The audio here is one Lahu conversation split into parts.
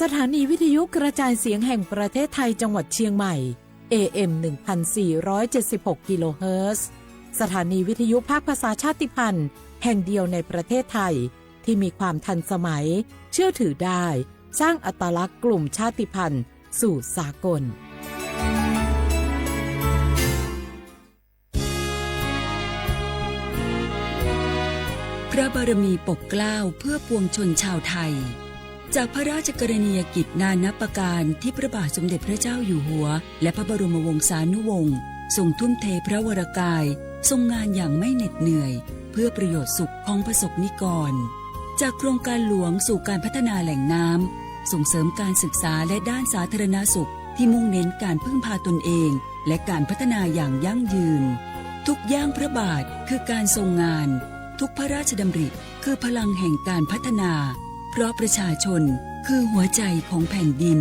สถานีวิทยุกระจายเสียงแห่งประเทศไทยจังหวัดเชียงใหม่ เอ เอ็ม หนึ่งพันสี่ร้อยเจ็ดสิบหก กิโลเฮิรตซ์ สถานีวิทยุภาคภาษาชาติพันธุ์แห่งเดียวในประเทศไทย ที่มีความทันสมัย เชื่อถือได้ สร้างอัตลักษณ์กลุ่มชาติพันธุ์สู่สากล พระบารมีปกเกล้าเพื่อปวงชนชาวไทย จากพระราชกรณียกิจนานับประการที่พระบาทสมเด็จพระเจ้าอยู่หัว และพระบรมวงศานุวงศ์ทรงทุ่มเทพระวรกาย ทรงงานอย่างไม่เหน็ดเหนื่อย เพื่อประโยชน์สุขของประสบนิกร จากโครงการหลวงสู่การพัฒนาแหล่งน้ำ ส่งเสริมการศึกษาและด้านสาธารณสุขที่มุ่งเน้นการพึ่งพาตนเอง และการพัฒนาอย่างยั่งยืน ทุกย่างพระบาทคือการทรงงาน ทุกพระราชดำริคือพลังแห่งการพัฒนา เพราะประชาชนคือหัวใจของแผ่นดิน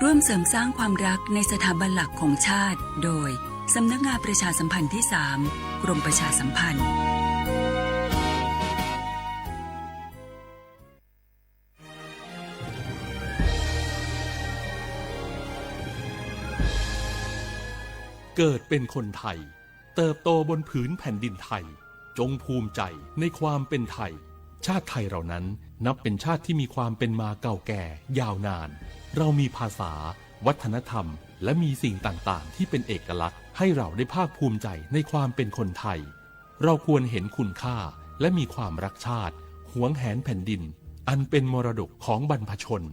ร่วมเสริมสร้างความรักในสถาบันหลักของชาติ โดย สำนักงานประชาสัมพันธ์ที่สาม กรมประชาสัมพันธ์ เกิดเป็นคนไทย เติบโตบนผืนแผ่นดินไทย จงภูมิใจในความเป็นไทย ชาติไทยเรานั้นนับเป็นชาติที่มีความเป็นมาเก่าแก่ยาวนาน เรามีภาษา วัฒนธรรม และมีสิ่งต่างๆ ที่เป็นเอกลักษณ์ให้เราได้ภาคภูมิใจในความเป็นคนไทย เราควรเห็นคุณค่า และมีความรักชาติ หวงแหนแผ่นดิน อันเป็นมรดกของบรรพชน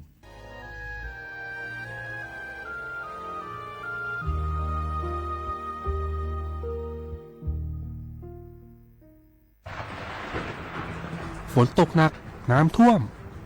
ฝนตกหนัก น้ำท่วม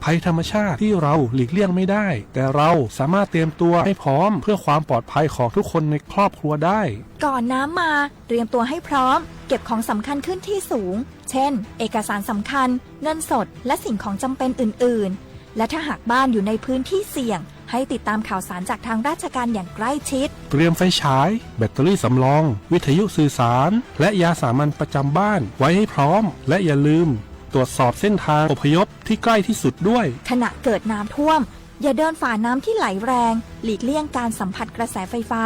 ภัยธรรมชาติที่เราหลีกเลี่ยงไม่ได้ แต่เราสามารถเตรียมตัวให้พร้อมเพื่อความปลอดภัยของทุกคนในครอบครัวได้ ก่อนน้ำมา เตรียมตัวให้พร้อม เก็บของสำคัญขึ้นที่สูง เช่น เอกสารสำคัญ เงินสด และสิ่งของจำเป็นอื่นๆ และถ้าหากบ้านอยู่ในพื้นที่เสี่ยง ให้ติดตามข่าวสารจากทางราชการอย่างใกล้ชิด เตรียมไฟฉาย แบตเตอรี่สำรอง วิทยุสื่อสาร และยาสามัญประจำบ้านไว้ให้พร้อม และอย่าลืมตรวจสอบเส้นทางอพยพที่ใกล้ที่สุดด้วย ขณะเกิดน้ำท่วม อย่าเดินฝ่าน้ำที่ไหลแรง หลีกเลี่ยงการสัมผัสกระแสไฟฟ้า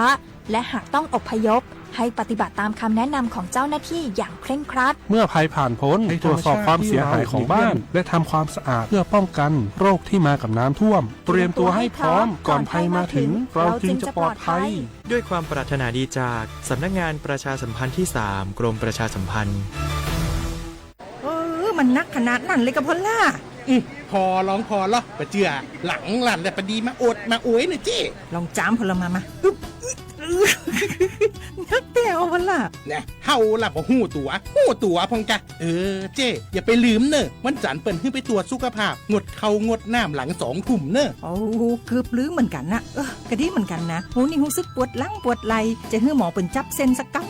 และหากต้องอพยพ ให้ปฏิบัติตามคำแนะนำของเจ้าหน้าที่อย่างเคร่งครัด เมื่อภัยผ่านพ้น ตรวจสอบความเสียหายของบ้าน และทำความสะอาดเพื่อป้องกันโรคที่มากับน้ำท่วม เตรียมตัวให้พร้อมก่อนภัยมาถึง เราจึงจะปลอดภัย ด้วยความปรารถนาดีจากสำนักงานประชาสัมพันธ์ที่สาม กรมประชาสัมพันธ์ เออ มันหนักขนาดนั้นเลยกะพ่อหล้า อืม ผ่อลองผ่อลอ ปะเจื้อ หลังลั่นแหละ ปะดีมาโอดมาโอยเน่อเจ้ ลองจามพ่อหล้ามา มา อึ๊บ อึ๊บ อึ๊บ หนักแต๊วะพ่อหล้า แน่ เฮาล่ะบ่ฮู้ตั๋ว ฮู้ตั๋วพ่องกะ เออ เจ้ อย่าไปลืมเน่อ วันจันทร์เปิ้นหื้อไปตรวจสุขภาพ งดข้าวงดน้ำหลังสองทุ่มเน่อ โอ้ เกือบลืมเหมือนกันนะ เออ กะดีเหมือนกันนะ โห นี่ฮู้สึกปวดหลังปวดไหล่ จะหื้อหมอเปิ้นจับเส้นสักกำ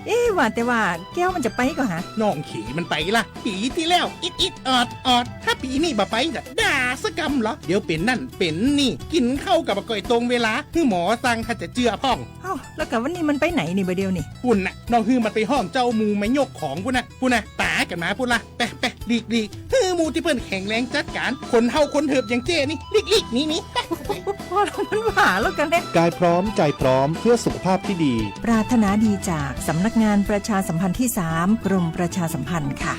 เอ๊ะ ว่าแต่ว่าแก้วมันจะไปก่อฮะ น้องเขยมันไปละ ปีตี้แล้ว อิดอิดออดออด ถ้าปีนี้บ่ไปจะด่าสักกำเหรอ เดี๋ยวเป๋นนั่นเป๋นนี่ กินข้าวกะบ่ก่อยตรงเวลา หื้อหมอสั่งถ้าจะเจื้อพ่อง เอ้า แล้วกะวันนี้มันไปไหนนี่บ่าเดี่ยวนี่ ปุ้นน่ะ น้องหื้อมันไปฮ้องเจ้าหมู่มายกของปุ้นน่ะ ปุ้นน่ะ ต๋ากั๋นมาปุ้นละ ไปไป หลีกหลีก หื้อหมู่ตี้เปิ้นแข็งแรงจัดก๋าน คนเฒ่าคนเถิบอย่างเจ้นี่ หลีกหลีก หนีหนี ไป พ่อหล้ามันว่าแล้วกะแน่ กายพร้อม ใจพร้อม เพื่อสุขภาพที่ดี ปรารถนาดีจากสำนักงานประชาสัมพันธ์ที่สาม กรมประชาสัมพันธ์ค่ะ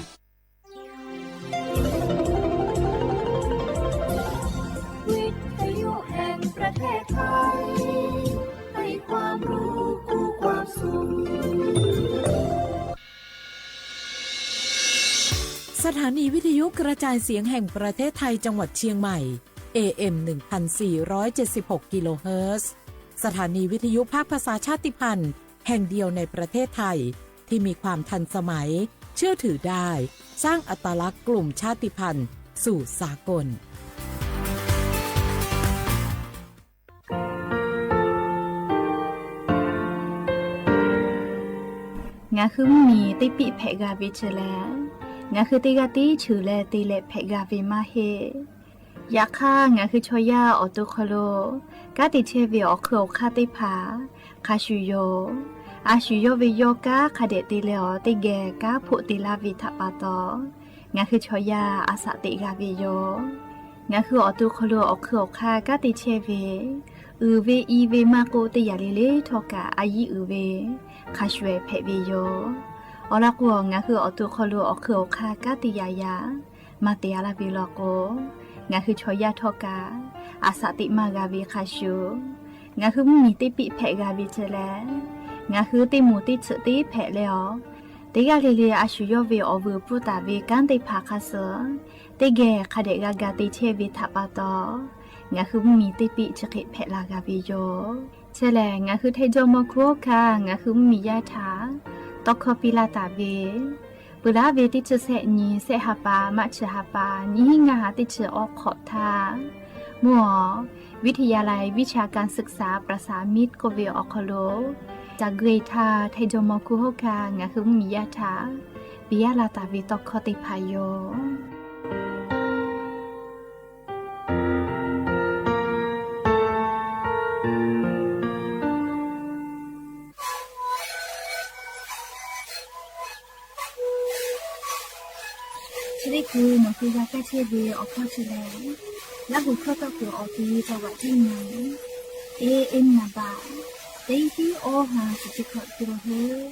วิทยุแห่งประเทศไทย ให้ความรู้คู่ความสุข สถานีวิทยุกระจายเสียงแห่งประเทศไทยจังหวัดเชียงใหม่ เอ เอ็ม หนึ่งพันสี่ร้อยเจ็ดสิบหก กิโลเฮิรตซ์ สถานีวิทยุภาคภาษาชาติพันธุ์แห่งเดียวในประเทศไทย ที่มีความทันสมัย เชื่อถือได้ สร้างอัตลักษณ์กลุ่มชาติพันธุ์สู่สากล Ngaˬ hui mvuhˇmiˬ teˇ piˆ hpehꞈ g'a ve chi lehˬ, ngaˬ hui teˇ g'aˇ tiˉ cheuˬ leh te leh hpehꞈ g'a ve maˇ heˆ. Yaꞈ hk'aˇ, ngaˬ hui chaw yaˇ awˬ to hk'aw lo kanˉ te chehˇ ve awˬ hk'eun awˬ hk'aˇ teˇ hpaˍ hk'a shuˍ yoˬ. A shu yawˇ ve yawˇ kanˉ hk'a dehꞈ te leh awˬ teˇ geh kanˉ hpoˆ te laˇ ve htaꞈ pa taw, ngaˬ hui chaw yaˇ a shaꞈ teꞈ g'a ve yoˬ. Ngaˬ hui awˬ to hk'aw lo awˬ hk'ui awˬ hk'aˇ kanˉ te chehˇ ve, uiˍ ve i ve maˇ k'oˆ, teˇ yanˇ le le htawˇ kaꞈ a yiˉ uiˍ ve hk'a shuˍ ehˍ hpehꞈ ve yoˬ. Awˬ lawn k'o, ngaˬ hui awˬ to hk'aw lo awˬ hk'ui awˬ hk'aˇ kanˉ te yaꞈ yaꞈ maˇ te a laˇ ve law k'o, ngaˬ hui chaw yaˇ htawˇ kaꞈ a shaꞈ teꞈ maˇ g'a ve hk'a shuˍ, ngaˬ hui mvuhˇmiˬ teˇ piˆ hpehꞈ g'a ve ceh leh, ngaˬ hui teˇ moˍ teˇ tsuhꞈ teˇ hpehꞈ leh awˬ, teˇ g'aˇ le le a shu yawˇ ve awˬ vuiˬ pfuhˇ taˍ ve kanˉ teˇ hpaˍ hk'a suh teˇ geh hk'a dehꞈ g'a ga te chehˇ ve htaꞈ pa taw, ngaˬ hui mvuhˇmiˬ teˇ piˆ chi hk'e hpehꞈ la g'a ve yoˬ. Chi lehˬ, ngaˬ hui Htaiˇ jawˇmawˇ hkunˉ hawˉ hkanˇ ngaˬ hui mvuhˇmiˬ yaˇ htaꞈ tawˇ hkawˇ piˇ laˇ taˍ ve, peuˬ laˉ ve teˇ chi sehˆ nyi, sehˆ ha pa, March ha pa, nyiˇ hinˉ ngaˇ ha teˇ chi awˇ hk'awꞈ htaˇ, mvuhˇ awˬ วิทยาลัยวิชาการศึกษาประสานมิตร k'oˆ ve awˬ hk'aw lo, caˬ gui htaˇ Htaiˇ jawˇmawˇ hkunˉ hawˉ hkanˇ ngaˬ hui mvuhˇmiˬ yaˇ htaꞈ piˇ laˇ taˍ ve tawˇ hkawˇ teˇ hpaˍ yoˬ. Chi teˇ hkui nawˬ hui g'a kaˇ chehˇ ve awˬ hkawˇ chi lehˬ, Laˇ huˍ hkawˇ tawˇ kuiˬ awˬ ti จังหวัดเชียงใหม่ A M นับ teˇ hinˉ awˇ ha chi chi hkawꞈ te la heuˆ.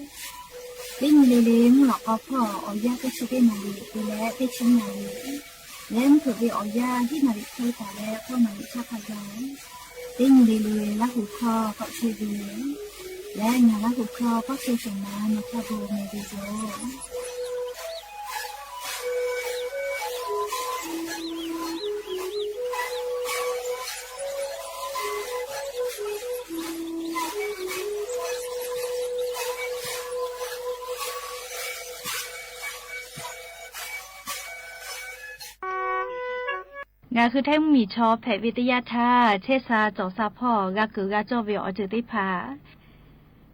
Teˇ nyi le le mvuhˇ lawꞈ k'aw hpawˇ awˬ yanˇ teˇ chi teˇ naˍ riˍ te leh teˇ chi naˍ riˍ leh mvuhˇ hpeuꞈ ve awˬ yanˇ hiˉ naˍ riˍ hk'e taˍ leh k'awˇ naˍ riˍ chaˇ hk'a gaˬ, teˇ nyi le le Laˇ huˍ hkawˇ k'awꞈ chehˇ ve leh ngaˬ Laˇ huˍ hkawˇ k'awˇ chehˇ shawˍ ma nawˬ htaꞈ bon meh ve yoˬ. Ngaˬ hui Htaiˇ mvuhˇmiˬ chaw hpehꞈ ve teˇ yanˇ htaˇ, chehˇ sha cawˬ sha hpawˇ g'a kuiˬ g'a cawˇ ve awˬ ceuˬ teˇ hpaˍ,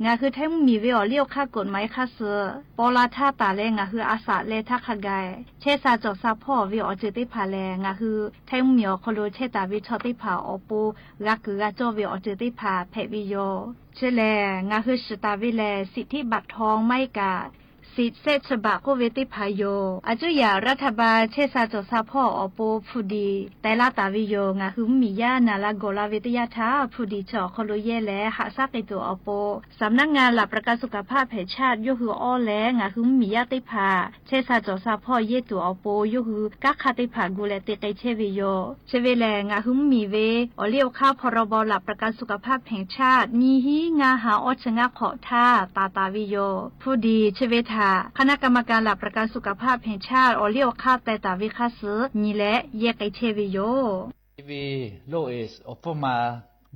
ngaˬ hui Htaiˇ mvuhˇmiˬ ve awˬ liˇ awˬ hk'aˇ กฎหมาย hk'a suh paw la htaˇ taˍ leh ngaˬ hui a shaꞈ leh htaˇ hk'a gaˬ, chehˇ sha cawˬ sha hpawˇ ve awˬ ceuˬ teˇ hpaˍ lehˬ, ngaˬ hui Htaiˇ mvuhˇmiˬ awˬ hk'aw lo chehˇ taˍ ve chaw teˇ hpaˍ awˬ pon g'a kuiˬ g'a cawˇ ve awˬ ceuˬ teˇ hpaˍ hpehꞈ ve yoˬ. Chi lehˬ, ngaˬ hui shiˍ taˍ ve lehˬ, สิทธิบัตรทอง maˇ heˆ kaꞈ สิทธิ์แสะฉบับ k'oˆ ve teˇ hpaˍ yoˬ. A cuˉ yaꞈ รัฐบาล chehˇ sha cawˬ sha hpawˇ awˬ pon hpu diˍ teh laˇ taˍ ve yoˬ. Ngaˬ hui mvuhˇmiˬ yaˇ naˍ la gawˬ la ve teˇ yanˇ htaˇ, hpu diˍ chi awˬ hk'aw lo yehˇ leh haꞈ shaˉ k'ai tuˬ awˬ pon สำนักงานหลักประกันสุขภาพแห่งชาติ yawˇ hui awˇ leh ngaˬ hui mvuhˇmiˬ yaˇ teˇ hpaˍ chehˇ sha cawˬ sha hpawˇ yehˇ tuˬ awˬ pon yawˇ hui kanˉ hk'aˇ teˇ hpaˍ gu leh te k'ai chehˇ ve yoˬ. Chi ve lehˬ, ngaˬ hui mvuhˇmiˬ ve awˬ liˇ awˬ hk'aˇ พรบหลักประกันสุขภาพแห่งชาติ nyiˇ hinˉ ngaˇ ha awˇ chi ngaˇ hk'awꞈ htaˇ taˍ taˍ ve yoˬ. Hpu diˍ chi ve htaꞈ คณะกรรมการหลักประกันสุขภาพแห่งชาติ awˬ liˇ awˬ hk'aˇ teh taˍ ve hk'a suh nyi leh yehˇ k'ai chehˇ ve yoˬ. T V Louis awˬ hpfuhˇ ma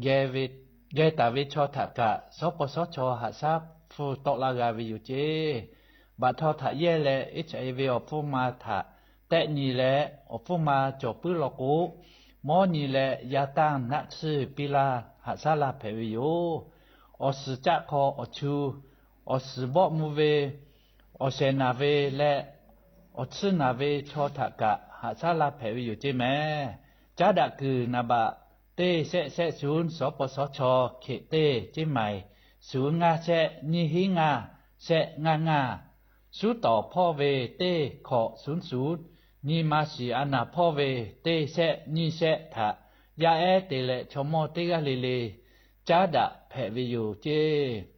geh taˍ ve chaw htaꞈ kaꞈ, shawˉ paw shawˉ chaw haꞈ shaˉ hpfuhˇ tawˆ laˇ g'a ve yoˬ ceˇ. Baꞈ htaw htaꞈ yehˇ leh H I V awˬ hpfuhˇ ma htaꞈ tehˆ nyi leh, awˬ hpfuhˇ ma cawˬ puiˉ law k'o, mawˇ nyi leh yaˇ tanˇ naˆ tsuhˇ piˇ laˇ haꞈ shaˉ laˇ hpehꞈ ve yoˬ. Awˬ suhˍ caˆ hk'aw awˬ chu, awˬ suhˍ bawˆ mvuh ve, awˬ shehˍ naˬ ve leh awˬ tsuhˇ naˬ ve chaw htaꞈ kaꞈ haꞈ shaˉ laˇ hpehꞈ ve yoˬ ceˇ mehˍ. Caˉ daꞈ kuiˬ naˍ baꞈ teˇ shehˆ shehˆ suhˉ shawˉ paw shawˉ chaw hkeꞈ teˇ ceˇ maiˍ suhˉ ngaˇ shehˆ nyiˇ hinˉ ngaˇ shehˆ ngaˇ ngaˇ, suˉ tawˍ hpawˇ ve teˇ hkawꞈ suhˉ suhˉ, nyi ma shiˍ a naˍ hpawˇ ve teˇ shehˆ nyiˇ shehˆ htaꞈ yaˇ ehˉ te leh chaw mawˇ teˇ g'aˇ le le caˉ daꞈ hpehꞈ ve yoˬ ceˇ.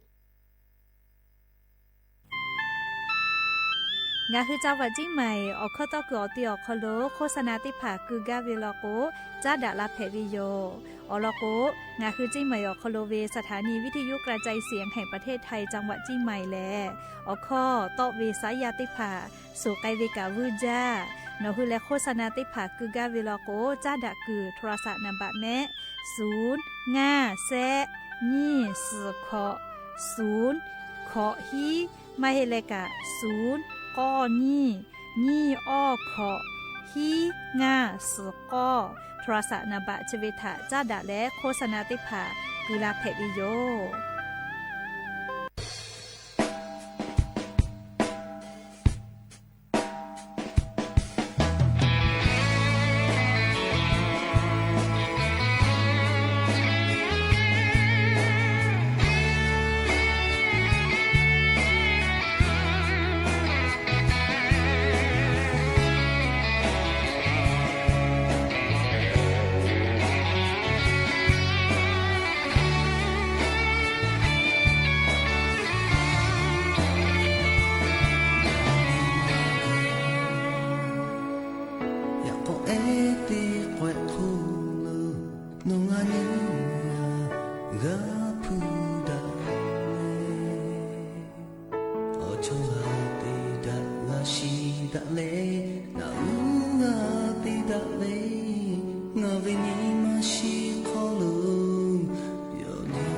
Ngaˬ hui จังหวัดเชียงใหม่ awˬ hkawˇ tawˇ kuiˬ awˬ ti awˬ hk'aw lo โฆษณา teˇ hpaˍ keu gaˇ ve law k'o, caˉ daꞈ la hpehꞈ ve yoˬ. Awˬ lawn k'o, ngaˬ hui เชียงใหม่ awˬ hk'aw lo ve สถานีวิทยุกระจายเสียงแห่งประเทศไทย จังหวัดเชียงใหม่ lehˬ, awˬ hkawˇ tawˆ ve saˉ yaˇ teˇ hpaˍ suhˍ k'ai ve kaꞈ vuiˇ jaˇ. Nawˬ hui leh โฆษณา teˇ hpaˍ keu gaˇ ve law k'o, caˉ daꞈ kuiˬ โทรศัพท์ นัมเบอร์ mehˆ, suhˉ ngaˇ shehˆ nyiˇ suhˍ hkawꞈ suhˉ hkawꞈ hiˉ, maˇ heˆ leh kaꞈ suhˉ k'awˇ nyiˇ nyiˇ awˇ hkawꞈ hiˉ ngaˇ suhˍ k'awˇ, โทรศัพท์ นัมเบอร์ chi ve htaꞈ caˉ daꞈ leh โฆษณา teˇ hpaˍ keu la hpehꞈ ve yoˬ. Chaw ngaˬ te daꞈ g'a shiˍ daꞈ leh, ngaˬ uˉ ngaˬ te daꞈ ve, ngaˬ ve nyi ma shiˍ hk'aw lo yawˇ yaˇ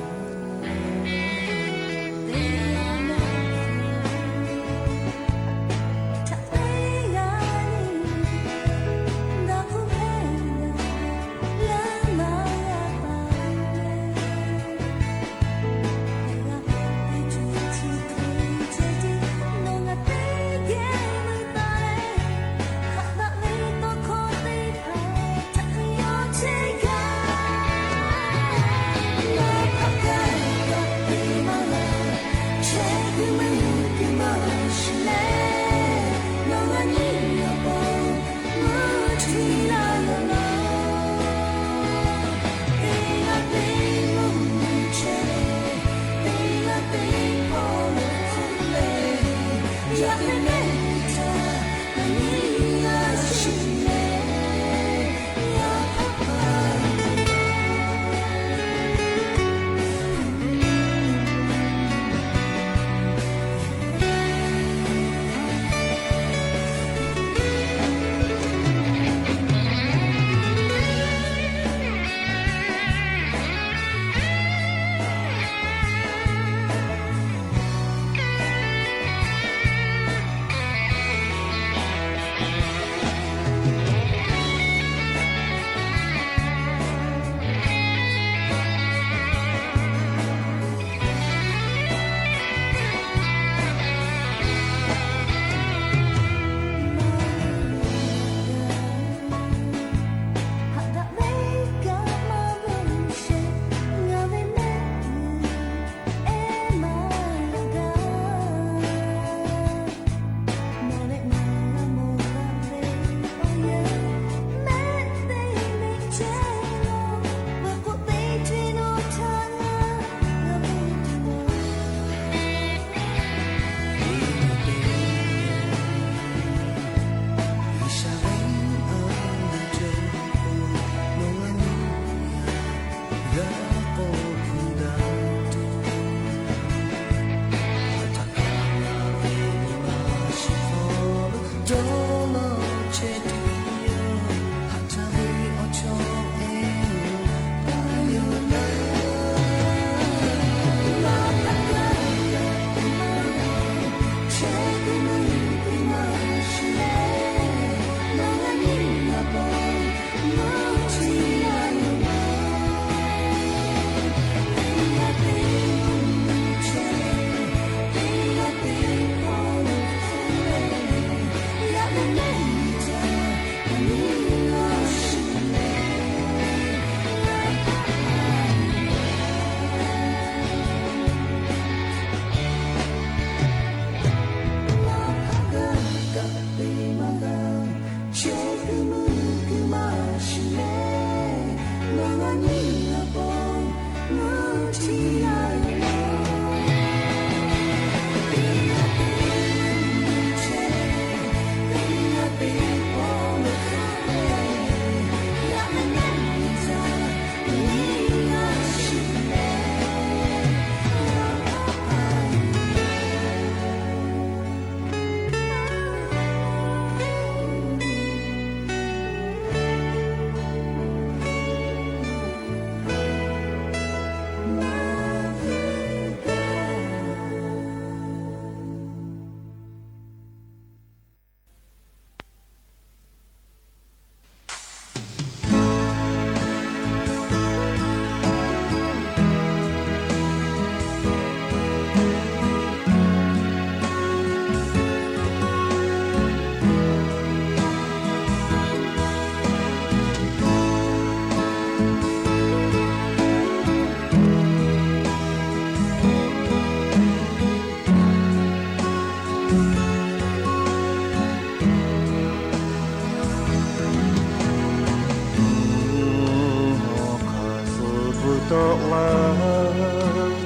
Hk'aˬ suh bvuhꞈ tawˆ laˇ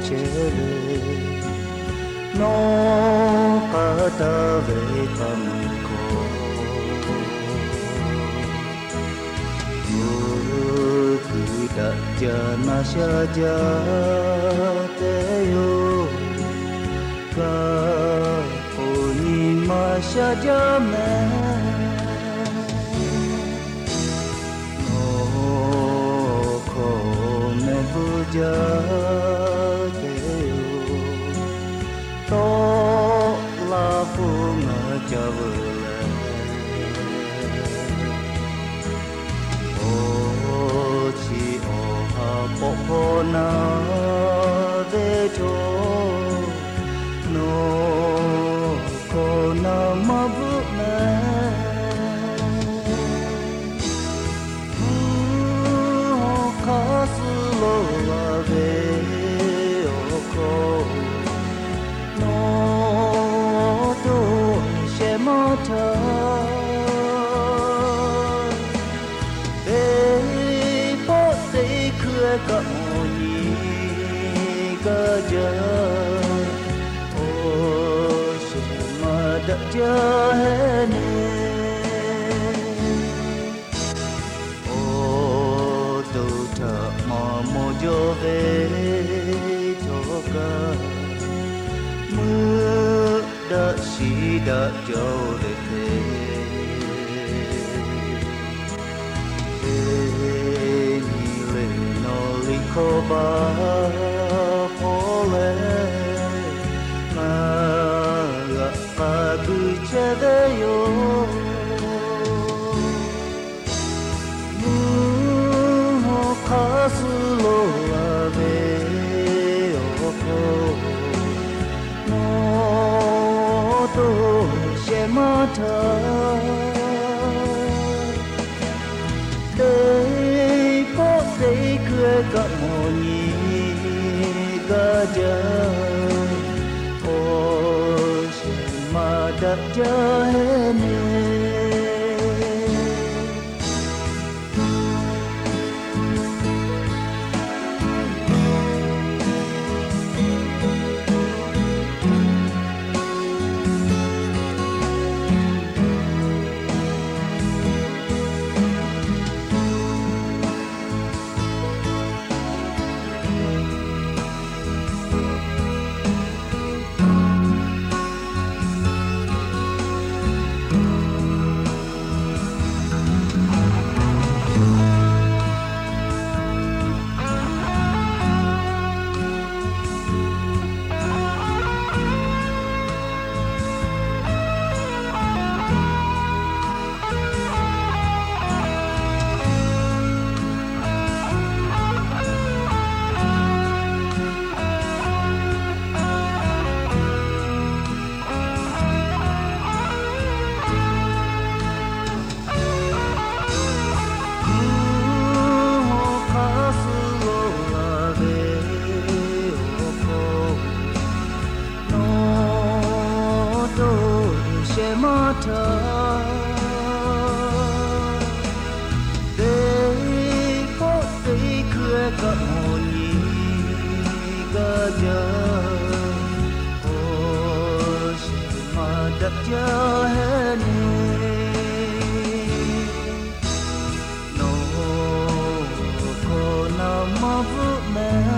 chehˇ ve, nawˬ k'aˉ taˍ ve taˇ maˇ k'oˆ. Veuˬ kuiˬ daꞈ jaˇ na sha jaˇ te yoˬ, kaꞈ sha jaˇ mehˍ. Nawˬ hkawˇ mehˆ bvuhˆ jaˇ te yoˬ. Tawˆ la k'o ngaˬ ca veuˬ leh, awˬ chi awˬ ha k'awꞈ hpaw na ve cawˬ, nawˬ hkawˇ na maˇ bvuhˆ mehˍ. Mvuhˇ hawˉ hk'aˇ suh lo la ve awˬ hkawˇ, nawˬ to shehˍ maˇ htaˇ, teˇ pawˆ teˇ hkui kaꞈ mawˬ nyi gaˇ jaˇ. Awˬ shehˍ maˇ daꞈ jaˇ heˆ neˇ. Awˬ to htaꞈ maˇ mawˬ jaw ve chaw kaꞈ, meuˆ daꞈ shiˍ daꞈ jaˇ ve hk'e, teˇ nyi le nawˬ liꞈ hkawˇ baˆ hpawˇ leh, ngaˬ g'aꞈ k'a guiˬ chehˇ ve yoˬ. Mvuhˇ hawˉ hk'aˇ suh lo la ve awˬ hkawˇ, nawˬ to shehˍ maˇ htaˇ, teˇ pawˆ teˇ hkui kaꞈ mawˬ nyi gaˇ jaˇ. Awˬ shehˍ maˇ daꞈ jaˇ heˆ neˇ. Mvuhˇ hawˉ hk'aˇ suh lo la ve awˬ hkawˇ, nawˬ to shehˍ maˇ htaˇ, teˇ pawˆ teˇ hkui kaꞈ mawˬ nyi gaˇ jaˇ. Awˬ shehˍ maˇ daꞈ jaˇ heˆ neˇ. Nawˬ hkawˇ na maˇ bvuhˆ mehˍ.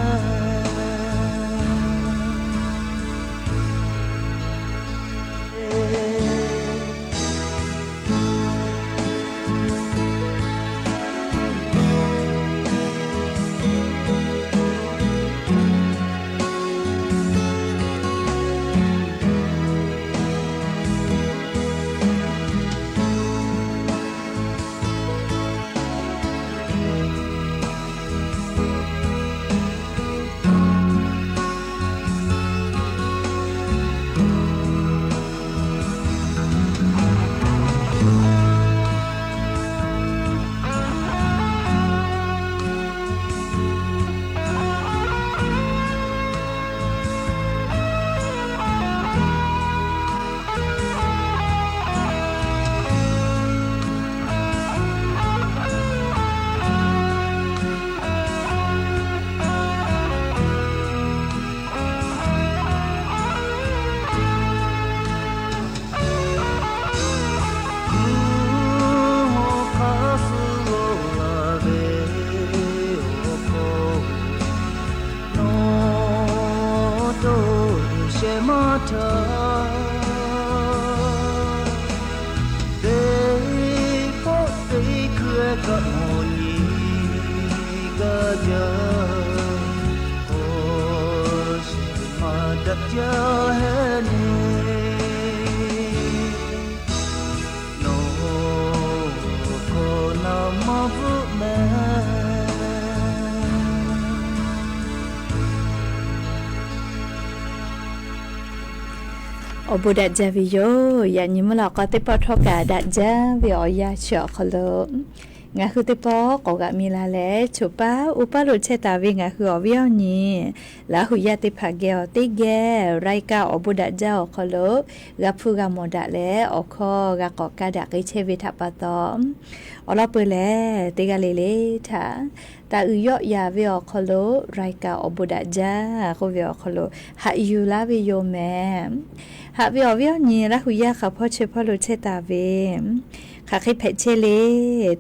Mvuhˇ hawˉ hk'aˇ suh lo la ve awˬ hkawˇ, nawˬ to shehˍ maˇ htaˇ, Heh ni, nawˬ hkawˇ na maˇ bvuhˆ meh. Awˬ bon daꞈ jaˇ ve yoˬ. Yaꞈ nyi mvuhˇ lawꞈ k'aw teˇ pawˆ htawˇ kaꞈ daꞈ jaˇ ve awˬ yanˇ chi awˬ hk'aw lo, ngaˬ hui teˇ pawˆ k'awꞈ g'aꞈ mi la leh, choˬ paˉ uˉ paˉ lo chehˇ taˍ ve ngaˬ hui awˬ viˉ awˬ nyi Laˇ huˍ yaˇ teˇ hpaˍ geh awˬ teˇ geh รายการ awˬ bon daꞈ jaˇ awˬ hk'aw lo g'a hpuˇ g'a mawˬ daꞈ leh, awˬ hkawˇ g'a k'awꞈ kaˇ daꞈ k'ai chehˇ ve htaꞈ pa taw, awˬ lawn peuˬ lehˬ teˇ g'aˇ le le htaꞈ taˍ uiˍ yawˆ yan ve awˬ hk'aw lo รายการ awˬ bon daꞈ jaˇ k'oˆ ve awˬ hk'aw lo haꞈ yuˬ laˇ ve yoˬ mehˍ. Haꞈ ve awˬ viˉ awˬ nyi Laˇ huˍ yaˇ hk'aˬ hpawˇ chi hpawˇ lo chehˇ taˍ ve, hk'aˬ hk'e hpehꞈ chehˇ le,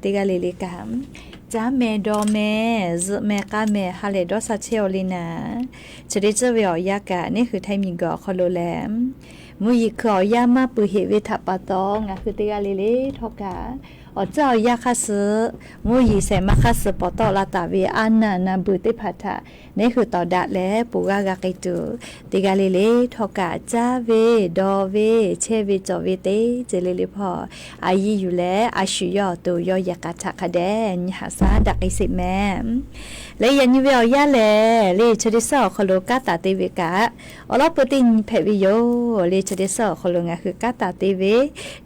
teˇ g'aˇ le le kaꞈ, caˉ meh dawˇ meh, zuhꞈ meh k'aˇ meh ha lehˬ dawˇ sha chehˇ-aw le naˍ, chi teˇ tcuhˇ ve awˬ yanˇ kaꞈ neˇ hui htaiˇ miˬ guiˬ awˬ hk'aw lo lehˬ, mvuhˇ yeˬ hkui awˬ yanˇ maˇ peuˬ heꞈ ve htaꞈ pa taw, ngaˬ hui teˇ g'aˇ le le htawˇ kaꞈ awˬ tcuhˉ awˬ yanˇ hk'aˇ suh, mvuhˇ yeˬ shehˍ ma hk'aˇ suh pawˍ tawˆ la taˍ ve a naˬ naˍ beuˬ teˇ hpaˍ htaꞈ neˇ hui tawˍ daꞈ leh ponˬ g'aˇ g'a k'ai tuˬ, teˇ g'aˇ le le htawˇ kaꞈ caˇ ve dawˇ ve chehˇ ve cawˬ ve teˇ ceuˬ le le hpawˇ a yiˇ yuˬ leh a shu yawˇ awˬ to yawˇ yehˬ k'a htaꞈ hk'a dehꞈ nyi haꞈ shaˉ daꞈ k'ai sheˍ mehˍ. Leh yaꞈ nyi ve awˬ yanˇ lehˬ, le chi teˇ suhˉ awˬ hk'aw lo kanˉ taˍ te ve kaꞈ, awˬ lawn peuˬ teˇ nyi hpehꞈ ve yoˬ. Le chi teˇ suhˉ awˬ hk'aw lo ngaˬ hui kanˉ taˍ te ve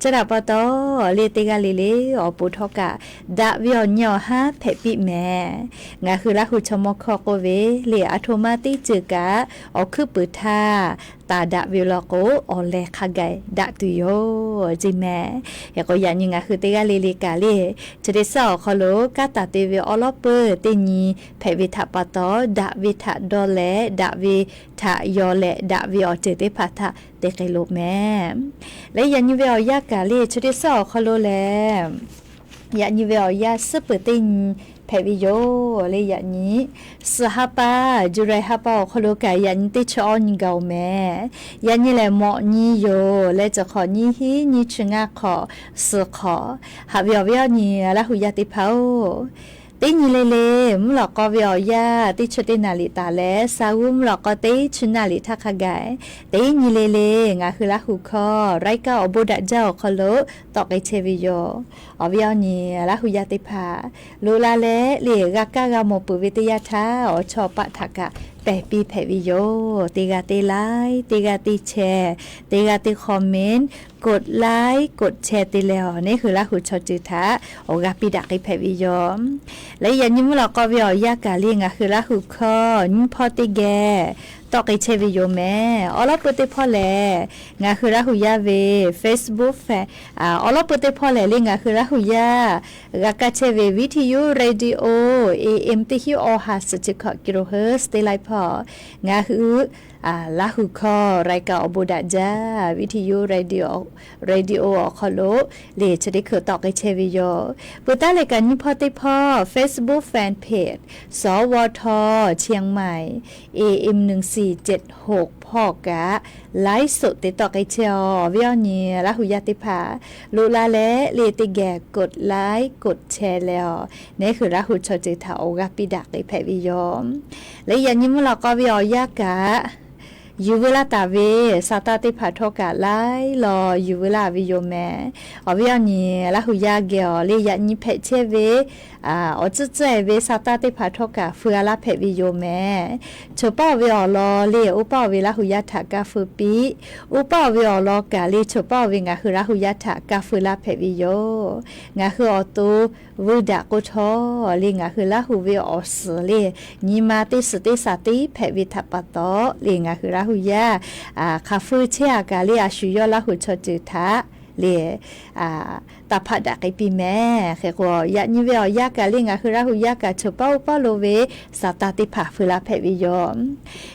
chi htaꞈ pa taw, le teˇ g'aˇ le le awˬ pon htawˇ kaꞈ daꞈ ve awˬ nyi awˬ haˉ hpehꞈ piˇ mehˍ. Ngaˬ hui Laˇ huˍ chaw mawˇ hkawˇ k'oˆ ve, le a htoꞈ ma teˇ ceuˬ kaꞈ awˬ hkuiˉ puiˍ htaˇ taˍ daꞈ ve law k'o, awˬ lehˬ hk'a gaˬ daꞈ tuˬ yoˬ ceˇ mehˍ. Hk'e k'o yaꞈ nyi ngaˬ hui teˇ g'aˇ le le kaꞈ le, chi teˇ suhˉ awˬ hk'aw lo kanˉ taˍ te ve awˬ lawn peuˬ teˇ nyi hpehꞈ ve htaꞈ pa taw, daꞈ ve htaꞈ dawˇ leh, daꞈ ve htaꞈ yaw leh, daꞈ ve awˬ ceuˬ teˇ hpaˍ htaꞈ te k'ai loˬ mehˍ. Leh yaꞈ nyi ve awˬ yanˇ kaꞈ le chi teˇ suhˉ awˬ hk'aw lo lehˬ, yaꞈ nyi ve awˬ yanˇ suhˉ peuˬ teˇ nyi hpehꞈ ve yoˬ. Le yaꞈ nyi suhˍ ha pa, July ha pa awˬ hk'aw lo kaꞈ yaꞈ nyi teˇ chi awˇ nyi gaˬ-oˬ mehˍ. Yaꞈ nyi lehˬ mawꞈ nyi yoˬ. Leh cawˬ hk'awꞈ nyiˇ hinˉ nyiˇ chi ngaˇ hk'awꞈ suhˍ hk'awꞈ, haꞈ ve awˬ viˉ awˬ nyi Laˇ huˍ yaˇ teˇ hpaˍ-oˬ, teˇ nyi le le mvuhˇ lawꞈ k'aw ve awˬ yanˇ teˇ chi teˇ naˍ riˍ taˍ leh, sa g'uˇ mvuhˇ lawꞈ k'aw teˇ chi naˍ riˍ htaˇ hk'a gaˬ, teˇ nyi le le ngaˬ hui Laˇ huˍ hkawˇ รายการ awˬ bon daꞈ jaˇ awˬ hk'aw lo tawˆ k'ai chehˇ ve yoˬ. Awˬ viˉ awˬ nyi Laˇ huˍ yaˇ teˇ hpaˍ, loꞈ la leh le g'a kaˇ g'a mawˬ peuˬ ve teˇ yanˇ htaˇ, awˬ chawˇ paˆ htaꞈ kaꞈ pehˬ piˇ hpehꞈ ve yoˬ. Teˇ g'aˇ teˇ like, teˇ g'aˇ teˇ share, teˇ g'aˇ teˇ comment, กดไลค์ กดแชร์ te leh awˬ neˇ hui Laˇ huˍ chaw ceuˬ htaꞈ awˬ g'aˇ piˇ daꞈ k'ai hpehꞈ ve yoˬ. Leh yaꞈ nyi mvuhˇ lawꞈ k'aw ve awˬ yanˇ kaꞈ le ngaˬ hui Laˇ huˍ hkawˇ nyiˇ hpawˇ teˇ geh tawˆ k'ai chehˇ ve yoˬ mehˍ. Awˬ lawn peuˬ teˇ hpawˇ lehˬ, ngaˬ hui Laˇ huˍ yaˇ ve Facebook awˬ lawn peuˬ teˇ hpawˇ lehˬ le ngaˬ hui Laˇ huˍ yaˇ g'a kaˇ chehˇ ve วิทยุ radio AM teˇ hinˉ awˬ ha suhˍ chi hkawꞈ กิโลเฮิรตซ์ teˇ laiˉ hpawˇ, ngaˬ hui Laˇ huˍ hkawˇ รายการ awˬ bon daꞈ jaˇ วิทยุ radio awˬ hk'aw lo le chi teˇ hkui tawˆ k'ai chehˇ ve yoˬ. Peuˬ taˉ leh kaꞈ nyiˇ hpawˇ teˇ hpawˇ Facebook fan page สวท เชียงใหม่ AM หนึ่งสี่เจ็ดหก hpawˇ kaꞈ ไลฟ์สด te tawˆ k'ai chehˇ-oˬ. Awˬ viˉ awˬ nyi Laˇ huˍ yaˇ teˇ hpaˍ, loꞈ la leh le teˇ geh กดไลค์ กดแชร์ leh awˬ neˇ hui Laˇ huˍ chaw ceuˬ htaꞈ awˬ g'aˇ piˇ daꞈ k'ai hpehꞈ ve yoˬ. Leh yaꞈ nyi mvuhˇ lawꞈ k'aw ve awˬ yanˇ kaꞈ yuˬ veu laˇ taˍ ve sa taˇ teˇ hpaˍ htawˇ kaꞈ laiˉ law yuˬ veu laˇ ve yoˬ mehˍ. Awˬ viˉ awˬ nyi Laˇ huˍ yaˇ geh awˬ le yaꞈ nyi hpehꞈ chehˇ ve awˬ tcuhˉ tcuhˉ-e ve sa taˇ teˇ hpaˍ htawˇ kaꞈ feu a laˇ hpehꞈ ve yoˬ mehˍ. Choˬ paˇ-oˬ ve awˬ lawn le oˇ paˇ-oˬ ve Laˇ huˍ yaˇ htaꞈ kaˇ feu piˇ, oˇ paˇ-oˬ ve awˬ lawn kaꞈ le choˬ paˇ-oˬ ve ngaˬ hui Laˇ huˍ yaˇ htaꞈ kaˇ feu laˇ hpehꞈ ve yoˬ. Ngaˬ hui awˬ to vuiˇ daꞈ k'o htawˇ le ngaˬ hui Laˇ huˍ ve awˬ suhˍ le nyi ma teˇ suhˍ teˇ shaˍ teˇ hpehꞈ ve htaꞈ pa taw le ngaˬ hui Laˇ huˍ yaˇ hk'aˬ feu chehˇ-a kaꞈ le a shu yawˇ Laˇ huˍ chaw ceuˬ htaꞈ le taˍ hpaˆ daꞈ k'ai piˇ mehˍ. Hk'e k'o yaꞈ nyi ve awˬ yanˇ kaꞈ le ngaˬ hui Laˇ huˍ yaˇ kaꞈ choˬ paˇ oˇ paˇ lo ve sa taˇ teˇ hpaˍ feu laˇ hpehꞈ ve yoˬ.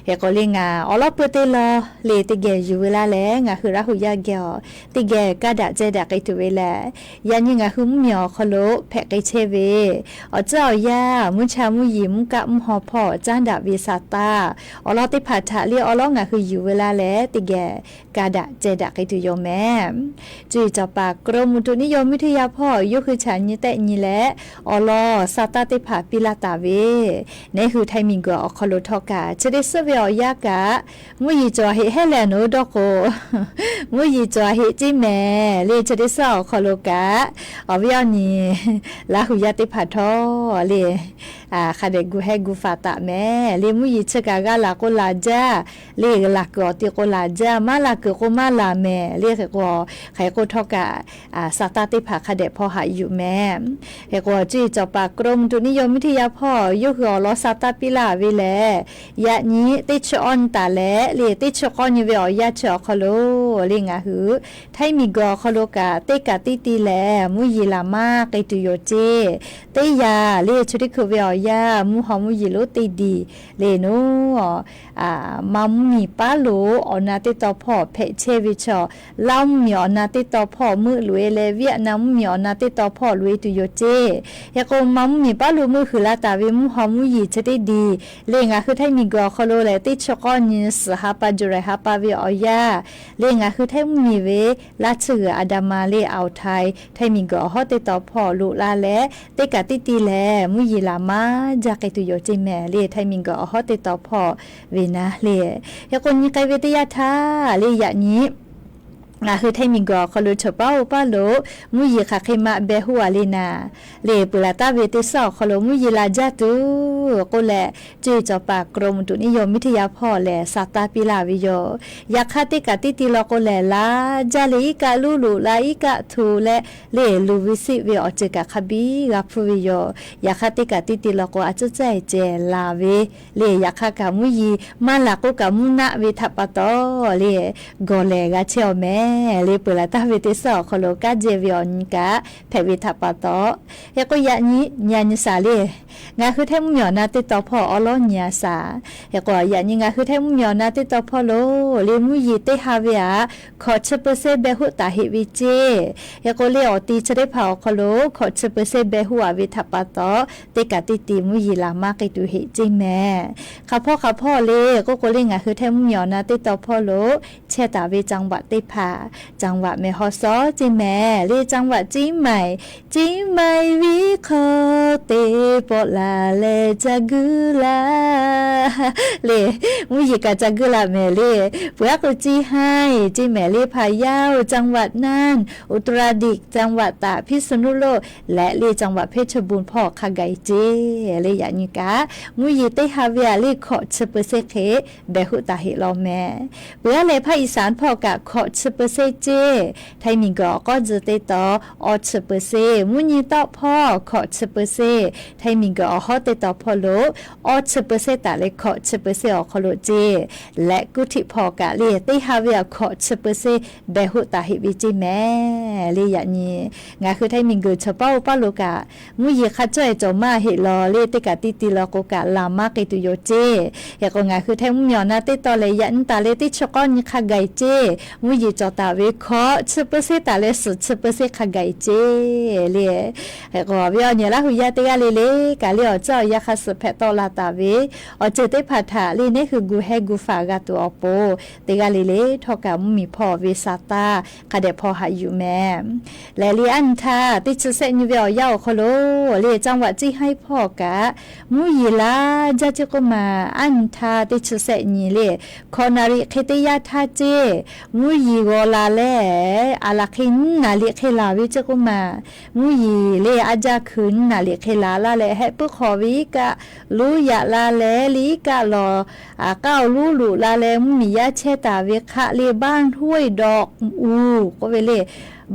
Hk'e k'o le ngaˬ awˬ lawn peuˬ teˇ law le teˇ geh yuˬ veu laˇ leh ngaˬ hui Laˇ huˍ yaˇ geh awˬ teˇ geh kaˇ daꞈ ceh daꞈ k'ai tuˬ ve lehˬ, yaꞈ nyi ngaˬ hui mvuhˇ miˬ awˬ hk'aw lo hpehꞈ k'ai chehˇ ve awˬ tcuhˉ awˬ yanˇ mvuhˇ cha mvuhˇ yeˬ mvuhˇ kaˆ mvuhˇ haw hpawˇ caˉ daꞈ ve sa taˇ awˬ lawn teˇ hpaˍ htaꞈ le awˬ lawn ngaˬ hui yuˬ veu laˇ leh teˇ geh kaˇ daꞈ ceh daꞈ k'ai tuˬ yoˬ mehˍ. Cuˇ yiˍ cawˬ paˍ กรมอุตุนิยมวิทยา hpawˇ yawˇ hui chaꞈ nyi tehˆ nyi leh, awˬ lawn sa taˇ teˇ hpaˍ piˇ laˇ taˍ ve, neˉ hui htaiˇ miˬguiˬ awˬ hk'aw lo htawˇ kaꞈ chi teˇ suhˉ ve awˬ yanˇ kaꞈ, mvuhˇ yeˬ cawˬ heꞈ hehˉ leh nawˬ hui dawˇ k'o, mvuhˇ yeˬ cawˬ heꞈ ceˇ mehˍ le. Chi teˇ suhˉ awˬ hk'aw lo kaꞈ, awˬ viˉ awˬ nyi Laˇ hu yaˇ teˇ hpaˍ htawˇ le, hk'a dehꞈ gu hehˉ gu faˍ taˍ mehˍ le. Mvuhˇ yeˬ chi kaꞈ g'a laˬ k'o laˬ jaˇ le, laˬ kuiˬ awˬ ti k'o laˬ jaˇ, maˇ laˬ kuiˬ k'o maˇ laˬ mehˍ le. Hk'e k'o, hk'e k'o htawˇ kaꞈ, sa taˇ teˇ hpaˍ hk'a dehꞈ hpaw haꞈ yuˬ mehˍ. Hk'e k'o, cuˇ yiˍ cawˬ paˍ กรมอุตุนิยมวิทยา hpawˇ yawˇ hui awˬ lawn sa taˇ piˇ laˇ ve lehˬ, yaꞈ nyi teˇ chi awˇ nyi taˍ leh le, teˇ chi k'awˇ nyi ve awˬ yanˇ chi awˬ hk'aw lo le, ngaˬ hui htaiˇ miˬguiˬ awˬ hk'aw lo kaꞈ teˇ kaꞈ tiˇ ti lehˬ, mvuhˇ yeˬ laˬ maˇ k'ai tuˬ yoˬ ceˇ. Teˇ yanˇ le, chi teˇ hkui ve awˬ yanˇ mvuhˇ haw mvuhˇ yeˬ lonˉ teˇ diˬ le, nawˬ maˇ mvuhˇ miˬ paˉ lo awˬ na teˇ taw hpawˇ hpehꞈ chehˇ ve chaw, Laˇ mvuhˇ miˬ awˬ na teˇ taw hpawˇ meuˆ loꞈ-e leh, Vietnam mvuhˇ miˬ awˬ na teˇ taw hpawˇ loꞈ-e tuˬ yoˬ ceˇ. Hk'e k'o, maˇ mvuhˇ miˬ paˉ lo meuˆ huiˍ la taˍ ve mvuhˇ haw mvuhˇ yeˬ chi teˇ diˬ le, ngaˬ hui htaiˇ miˬguiˬ awˬ hk'aw lo lehˬ, teˇ chi k'awˇ nyi suhˍ ha pa July ha pa ve awˬ yanˇ le, ngaˬ hui htaiˇ mvuhˇ miˬ ve Laˇ tsuhˇ g'uiˬ Andaman le, Ao Thai htaiˇ miˬguiˬ awˬ hawˉ teˇ taw hpawˇ loꞈ la leh, teˇ kaꞈ tiˇ ti lehˬ, mvuhˇ yeˬ laˬ maˇ jaˇ k'ai tuˬ yoˬ ceˇ mehˍ le, htaiˇ miˬguiˬ awˬ hawˉ teˇ taw hpawˇ ve naˉ le. Hk'e k'o, nyi k'ai ve teˇ yanˇ htaˇ le, yaꞈ nyi ngaˬ hui htaiˇ miˬguiˬ awˬ hk'aw lo chaw paˉ oˇ paˉ lo mvuhˇ yeˬ hk'aˬ hk'e ma beh hoˆ a le naˍ le, peuˬ laˬ taˍ ve teˇ suhˉ awˬ hk'aw lo mvuhˇ yeˬ laˬ jaˇ tuˬ k'oˆ leh, cuˇ yiˍ cawˬ paˍ กรมอุตุนิยมวิทยา hpawˇ lehˬ sa taˇ piˇ laˇ ve yoˬ. Yaꞈ hk'aˇ, teˇ kaꞈ tiˇ ti law k'o lehˬ, laˬ jaˇ le, iˉ kaˆ luˇ loꞈ la, iˉ kaˆ hto leh le, luˬ ve siˆ ve awˬ ceuˬ kaꞈ hk'a biˇ g'a hpuˇ ve yoˬ. Yaꞈ hk'aˇ, teˇ kaꞈ tiˇ ti law k'o, a cuˉ caˇ ceh laˬ ve le, yaꞈ hk'aˇ kaꞈ mvuhˇ yeˬ maˇ laˬ k'oˆ kaꞈ mvuhˇ naˆ ve htaꞈ pa taw le, gawˬ lehˬ g'a chehˇ awˬ mehˍ le, peuˬ laˬ taˍ ve teˇ suhˉ awˬ hk'aw lo kanˉ jehˇ ve awˬ nyi kaꞈ hpehꞈ ve htaꞈ pa taw. Hk'e k'o, yaꞈ nyi nyi a nyi shaˍ le, ngaˬ hui htaiˇ mvuhˇ miˬ awˬ na teˇ taw hpawˇ awˉ lawˉ nyi a shaˍ. Hk'e k'o, yaꞈ nyi ngaˬ hui htaiˇ mvuhˇ miˬ awˬ na teˇ taw hpawˇ lo le, mvuhˇ yeˬ teˇ ha ve aꞈ hkawꞈ chi เปอร์เซ็นต์ beh hoˆ taˍ heꞈ ve ceˇ. Hk'e k'o, le awˬ ti chi teˇ hpaˍ awˬ hk'aw lo hkawꞈ chi เปอร์เซ็นต์ beh hoˆ a ve htaꞈ pa taw, teˇ kaꞈ tiˇ ti mvuhˇ yeˬ laˬ maˇ k'ai tuˬ heꞈ ceˇ mehˍ. Hk'aˬ hpawˇ hk'aˬ hpawˇ le k'oˆ k'o le, ngaˬ hui htaiˇ mvuhˇ miˬ awˬ na teˇ taw hpawˇ lo chehˇ taˍ ve จังหวัด teˇ hpaˍ, จังหวัดแม่ฮ่องสอน ceˇ mehˍ le, จังหวัดเชียงใหม่, เชียงใหม่ viˉ hk'aw te pawˆ laˬ leh ca guiˇ laˇ le, mvuhˇ yeˬ kaꞈ ca guiˇ laˇ mehˍ le. Peuˬ aˉ k'o, เชียงราย ceˇ mehˍ le, พะเยา จังหวัดน่าน, อุตรดิตถ์ จังหวัดตาก, พิษณุโลก leh le จังหวัดเพชรบูรณ์ hpawˇ hk'a gaˬ e ceˇ le. Yaꞈ nyi kaꞈ mvuhˇ yeˬ teˇ ha ve aꞈ le hkawꞈ chi เปอร์เซ็นต์ hk'e beh hoˆ taˍ heꞈ law mehˍ. Peuˬ aˉ leh ภาคอีสาน hpawˇ kaꞈ hkawꞈ chi เปอร์เซ็นต์ ceˇ. Htaiˇ miˬguiˬ awˬ k'awˇ tcuh teˇ taw awˇ chi เปอร์เซ็นต์, mvuhˇ nyi tawˆ hpawˇ hkawꞈ chi เปอร์เซ็นต์, htaiˇ miˬguiˬ awˬ hawˉ teˇ taw hpawˇ lo awˇ chi เปอร์เซ็นต์ taˍ leh hkawꞈ chi เปอร์เซ็นต์ awˬ hk'aw lo ceˇ. Leh กรุงเทพ hpawˇ kaꞈ le teˇ ha ve aꞈ hkawꞈ chi เปอร์เซ็นต์ beh hoˆ taˍ heꞈ ve ceˇ mehˍ le. Yaꞈ nyi ngaˬ hui htaiˇ miˬguiˬ chaw paˉ oˇ paˉ lo kaꞈ mvuhˇ yeˬ hk'a cawˇ e cawˬ maˇ heˆ law le, teˇ kaꞈ tiˇ ti law k'o kaꞈ laˬ maˇ k'ai tuˬ yoˬ ceˇ. Hk'e k'o, ngaˬ hui htaiˇ mvuhˇ miˬ awˬ na teˇ taw lehˬ, yaꞈ nyi taˍ leh teˇ chi k'awˇ nyi hk'a gaˬ e ceˇ. Mvuhˇ yeˬ cawˬ taˍ ve hkawꞈ chi เปอร์เซ็นต์ taˍ leh suhˍ chi เปอร์เซ็นต์ hk'a gaˬ e ceˇ le. Hk'e k'o, awˬ viˉ awˬ nyi Laˇ hu yaˇ teˇ g'aˇ le le kaꞈ le, awˬ ceuˬ awˬ yanˇ hk'a suhˍ hpehꞈ tawˆ la taˍ ve awˬ ceuˬ teˇ hpaˍ htaꞈ le, neˉ hui gu hehˉ gu faˍ g'a tuˬ awˬ pon, teˇ g'aˇ le le htawˇ kaꞈ mvuhˇ miˬ hpawˇ ve sa taˇ hk'a dehꞈ hpaw haꞈ yuˬ mehˍ. Lehˬ le, aˉ nyi htaˇ teˇ chi sehˆ nyi ve awˬ yanˇ awˬ hk'aw lo le, จังหวัดเชียงราย hpawˇ kaꞈ mvuhˇ yeˬ laˬ jaˇ ceˇ k'oˆ maˬ. Aˉ nyi htaˇ teˇ chi sehˆ nyi le, hkawꞈ naˍ riˍ hk'e teˇ yanˇ htaˇ ceˇ, mvuhˇ yeˬ g'aw la leh, a laˬ hk'e nyiˇ naˍ riˍ hk'e laˬ ve ceˇ k'oˆ maˬ. Mvuhˇ yeˬ le, a jaˇ hkui nyiˇ naˍ riˍ hk'e laˬ laˇ leh, hehˆ puiˉ hk'aw ve iˉ kaˆ luˉ yaꞈ la leh, le iˉ kaˆ lawˬ, a k'aˇ awˬ luˉ loꞈ la leh, mvuhˇ miˬ yaˇ chehˇ taˍ ve hk'aˆ le, บ้านห้วยดอกอู่ k'oˆ ve le,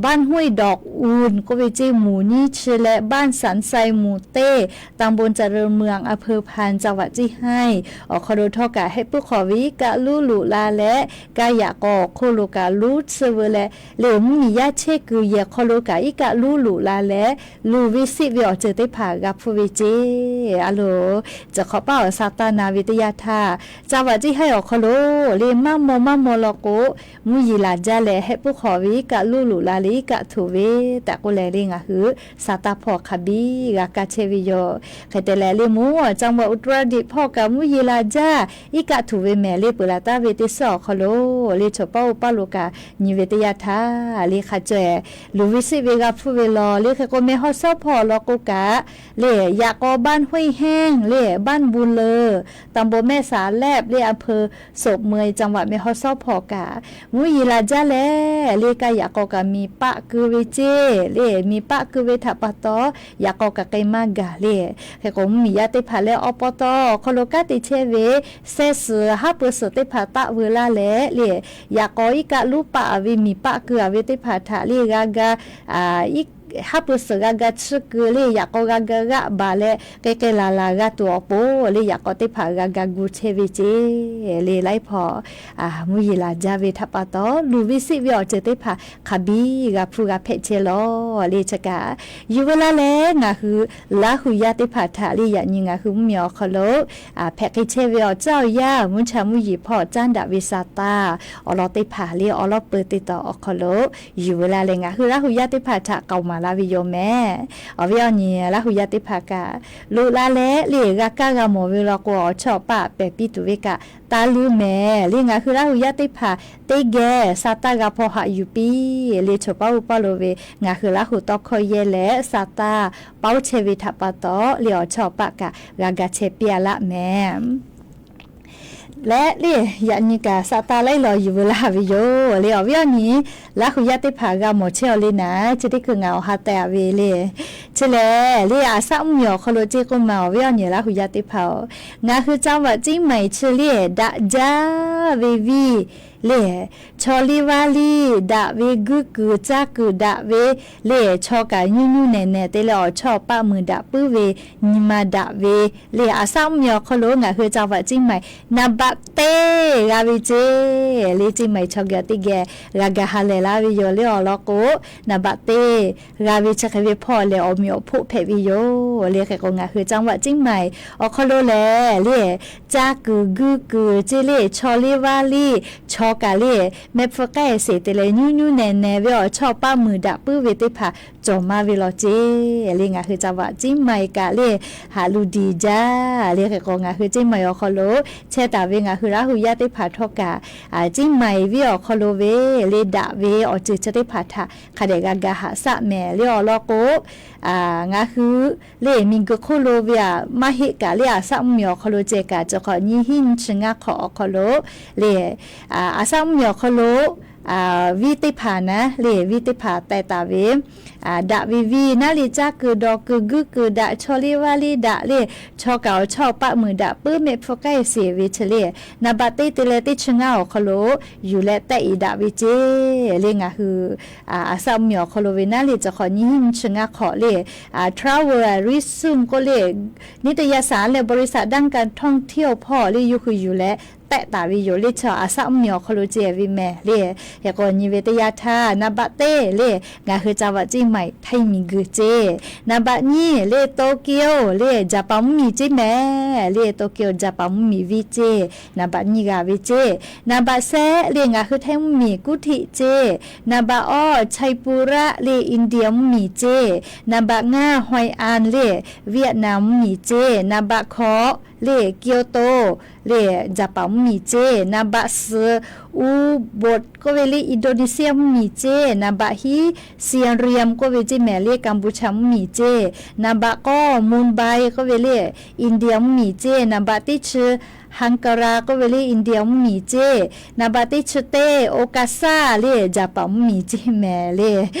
บ้านห้วยดอกอู่ k'oˆ ve ceˇ, moˍ nyiˇ chi leh บ้านสันทรายหมู่เต้ ตำบลเจริญเมือง อำเภอพาน จังหวัดเชียงราย awˬ hk'aw lo htawˇ kaꞈ hehˆ puiˉ hk'aw ve iˉ kaˆ luˉ loꞈ la leh, kaˇ yaꞈ k'aw awˬ hk'oˆ lo kaꞈ luˉ tsuhˇ veu leh, le mvuhˇ miˬ yaˇ chehˇ kuiˬ yehˬ hk'aw lo kaꞈ iˉ kaˆ luˉ loꞈ la leh, luˬ ve siˆ ve awˬ ceuˬ teˇ hpaˍ g'a hpfuhˇ ve ceˇ. A loˬ, ciˬ hk'awꞈ paˉ awˬ sa taˇ na ve teˇ yanˇ htaˇ, จังหวัดเชียงราย awˬ hk'aw lo le, maˇ maw maˇ maw law k'o, mvuhˇ yeˬ laˬ jaˇ leh hehˆ puiˉ hk'aw ve iˉ kaˆ luˉ loꞈ la le iˉ kaˆ htoꞈ ve tehꞈ k'oˆ leh le ngaˬ hui sa taˇ hpawˇ hk'a biˇ g'a kaˇ chehˇ ve yoˬ. Hk'e te leh le mvuhˇ awˬ caˇ ma Uttarakhand hpawˇ kaꞈ mvuhˇ yeˬ laˬ jaˇ iˉ kaˆ htoꞈ ve mehˍ le peuˬ laˬ taˍ ve teˇ suhˉ awˬ hk'aw lo le chaw paˉ oˇ paˇ lo kaꞈ nyi ve teˇ yanˇ htaˇ le hk'a caweh luˬ ve siˆ ve g'a hpuˇ ve law le hk'e k'o meh haw sawˉ hpawˇ awˬ lawn k'o kaꞈ le yaꞈ k'aw บ้านห้วยแห้ง le บ้านบุญเลิศ ตำบลแม่สาแลบ le อำเภอโสบเมือย จังหวัดแม่ฮ่องสอน hpawˇ kaꞈ mvuhˇ yeˬ laˬ jaˇ leh le kaˇ yaꞈ k'aw kaꞈ miˬ paˆ keu ve ceˇ le miˬ paˆ keu ve htaꞈ pa taw yaꞈ k'aw kaꞈ k'ai maˇ gaˬ le. Hk'e k'o mvuhˇ miˬ yaˇ teˇ hpaˍ leh awˬ pa taw awˬ hk'aw lo kanˉ te chehˇ ve sehˇ suhˍ haˉ pui suhˍ teˇ hpaˍ taˆ veu laˇ leh le yaꞈ k'aw iˉ kaˆ luˉ paˆ ve miˬ paˆ keu a ve teˇ hpaˍ htaꞈ le g'a ga haˉ pui suhˍ g'a ga chiˇ keu le yaꞈ k'aw g'a ga g'aˆ baˬ leh k'ai k'ai laˬ laˬ g'a tuˬ awˬ pon le yaꞈ k'aw teˇ hpaˍ g'a ga gu chehˇ ve ceˇ le laiˉ hpawˇ mvuhˇ yeˬ laˬ jaˇ ve htaꞈ pa taw luˬ ve siˆ ve awˬ ceuˬ teˇ hpaˍ hk'a biˇ g'a hpuˇ g'a hpehꞈ chehˇ law le chi kaꞈ yuˬ veu laˇ leh ngaˬ hui Laˇ hu yaˇ teˇ hpaˍ htaꞈ le yaꞈ nyi ngaˬ hui mvuhˇ miˬ awˬ hk'aw lo hpehꞈ k'ai chehˇ ve awˬ tcuhˉ awˬ yanˇ mvuhˇ cha mvuhˇ yeˬ hpawˇ caˉ daꞈ ve sa taˇ awˬ lawn teˇ hpaˍ le awˬ lawn peu te taw awˬ hk'aw lo yuˬ veu laˇ leh ngaˬ hui Laˇ hu yaˇ teˇ hpaˍ htaꞈ k'aoˍ maˍ laˇ ve yoˬ mehˍ. Awˬ viˉ awˬ nyi Laˇ hu yaˇ teˇ hpaˍ kaꞈ loꞈ la leh le g'a kaˇ g'a mawˬ ve law k'o awˬ chawˇ awˬ paˆ pehˬ piˇ tuˬ ve kaꞈ taˇ luˇ mehˍ le ngaˬ hui Laˇ hu yaˇ teˇ hpaˍ teˇ geh sa taˇ g'a hpawˇ haꞈ yuˬ piˇ le chaw paˉ oˇ paˇ lo ve ngaˬ hui Laˇ hu tawˇ hkawˇ yehˇ leh sa taˇ paoˉ chehˇ ve htaꞈ pa taw le awˬ chawˇ awˬ paˆ kaꞈ g'a ga chehˇ piˇ a laˆ mehˍ. Leh le yaꞈ nyi kaꞈ sa taˇ laiˉ law yuˬ veu laˇ ve yoˬ le awˬ viˉ awˬ nyi Laˇ hu yaˇ teˇ hpaˍ g'a mawˬ chehˇ aw le naˍ chi teˇ hkui ngaˬ awˬ ha teh a ve le chi lehˬ le aˬ saˆ mvuhˇ miˬ awˬ hk'aw lo ceˇ k'oˆ ma awˬ viˉ awˬ nyi Laˇ hu yaˇ teˇ hpaˍ-oˬ, ngaˬ hui จังหวัดเชียงใหม่ chi le daꞈ jaˇ ve viˇ le chaw liˇ vaˇ liˇ daꞈ ve guiˇ kuiˬ caˇ kuiˬ daꞈ ve le chaw kaꞈ nyuˇ nyuˇ nehˬ nehˬ te leh awˬ chawˇ awˬ paˆ muiˬ daꞈ puiˉ ve nyi ma daꞈ ve le aˬ saˆ mvuhˇ miˬ awˬ hk'aw lo ngaˬ hui จังหวัดเชียงใหม่ naˍ baꞈ teˇ g'a ve ceˇ le ceˇ maˬ chaw gaˬ teˇ geh g'a ga ha lehˬ laˇ ve yoˬ le awˬ lawn k'o naˍ baꞈ teˇ g'a ve chi hk'e ve hpawˇ lehˬ awˬ meꞈ awˬ hpoˆ hpehꞈ ve yoˬ le hk'e k'o ngaˬ hui จังหวัดเชียงใหม่ awˬ hk'aw lo lehˬ le caˇ kuiˬ guiˇ kuiˬ ceˇ le chaw liˇ vaˇ liˇ chaw kaꞈ le mehˆ hpfuhˇ k'ehˆ seˍ te leh nyuˇ nyuˇ nehˬ nehˬ ve awˬ chawˇ awˬ paˆ muiˬ daꞈ puiˉ ve teˇ hpaˍ cawˬ maˇ ve law ceˇ le ngaˬ hui จังหวัดเชียงใหม่ kaꞈ le haꞈ lu diˬ jaˇ le hk'e k'o ngaˬ hui ceˇ maˬ awˬ hk'aw lo chehˇ taˍ ve ngaˬ hui Laˇ hu yaˇ teˇ hpaˍ htawˇ kaꞈ ceˇ maˬ viˇ awˬ hk'aw lo ve le daꞈ ve awˬ ceuˬ chi teˇ hpaˍ htaꞈ hk'a dehꞈ g'a ga haꞈ saˆ mehˍ le awˬ lawn k'o ngaˬ hui le miˬguiˬ hk'oˆ lo ve aˬ maˇ heˆ kaꞈ le aˬ saˆ mvuhˇ miˬ awˬ hk'aw lo ceh kaꞈ cawˬ hk'awꞈ nyiˇ hinˉ nyiˇ chi ngaˇ hk'awꞈ awˬ hk'aw lo le aˬ saˆ mvuhˇ miˬ awˬ hk'aw lo viˇ teˇ hpaˍ naˉ le viˇ teˇ hpaˍ teh taˍ ve daꞈ ve viˇ naˉ le caˇ kuiˬ dawˬ kuiˬ guiˇ kuiˬ daꞈ chaw liˇ vaˇ liˇ daꞈ le chaw kaꞈ awˬ chawˇ awˬ paˆ muiˬ daꞈ puiˉ mehˆ hpfuhˇ k'ehˆ seˍ ve chi le naˍ baꞈ teˇ te leh teˇ chi ngaˇ awˬ hk'aw lo yuˬ leh tehˆ iˍ daꞈ ve ceˇ le ngaˬ hui aˬ saˆ mvuhˇ miˬ awˬ hk'aw lo ve naˉ le cawˬ hk'awꞈ nyiˇ hinˉ nyiˇ chi ngaˇ hk'awꞈ le travel resume k'oˆ le neˇ teˇ yaˇ saˍ leh บริษัทด้านการท่องเที่ยว hpawˇ le yawˇ hui yuˬ leh tehˆ taˍ ve yoˬ le chaw aˬ saˆ mvuhˇ miˬ awˬ hk'aw lo ceh ve mehˍ le hk'e k'o nyi ve teˇ yanˇ htaˇ naˍ baꞈ teˇ le ngaˬ hui จังหวัดเชียงใหม่ ไทย miˬguiˬ ceˇ naˍ baꞈ nyiˇ le Tokyo le Japan mvuhˇ miˬ ceˇ mehˍ le Tokyo Japan mvuhˇ miˬ viˇ ceˇ naˍ baꞈ nyiˇ g'a ve ceˇ naˍ baꞈ shehˆ le ngaˬ hui Htaiˇ mvuhˇ miˬ kuˇ htiˆ ceˇ naˍ baꞈ awˇ Chaipura le India mvuhˇ miˬ ceˇ naˍ baꞈ ngaˇ Hoi An le Vietnam mvuhˇ miˬ ceˇ naˍ baꞈ hkawꞈ le Kyoto le Japan mvuhˇ miˬ ceˇ naˍ baꞈ suhˍ Ubud k'oˆ ve le Indonesia mvuhˇ miˬ ceˇ naˍ baꞈ hiˉ Siem Reap k'oˆ ve ceˇ mehˍ le Cambodia mvuhˇ miˬ ceˇ naˍ baꞈ k'awˇ Mumbai k'oˆ ve le India mvuhˇ miˬ ceˇ naˍ baꞈ teˇ chi Ankara k'oˆ ve le India mvuhˇ miˬ ceˇ naˍ baꞈ teˇ chi teˇ Osaka le Japan mvuhˇ miˬ ceˇ mehˍ le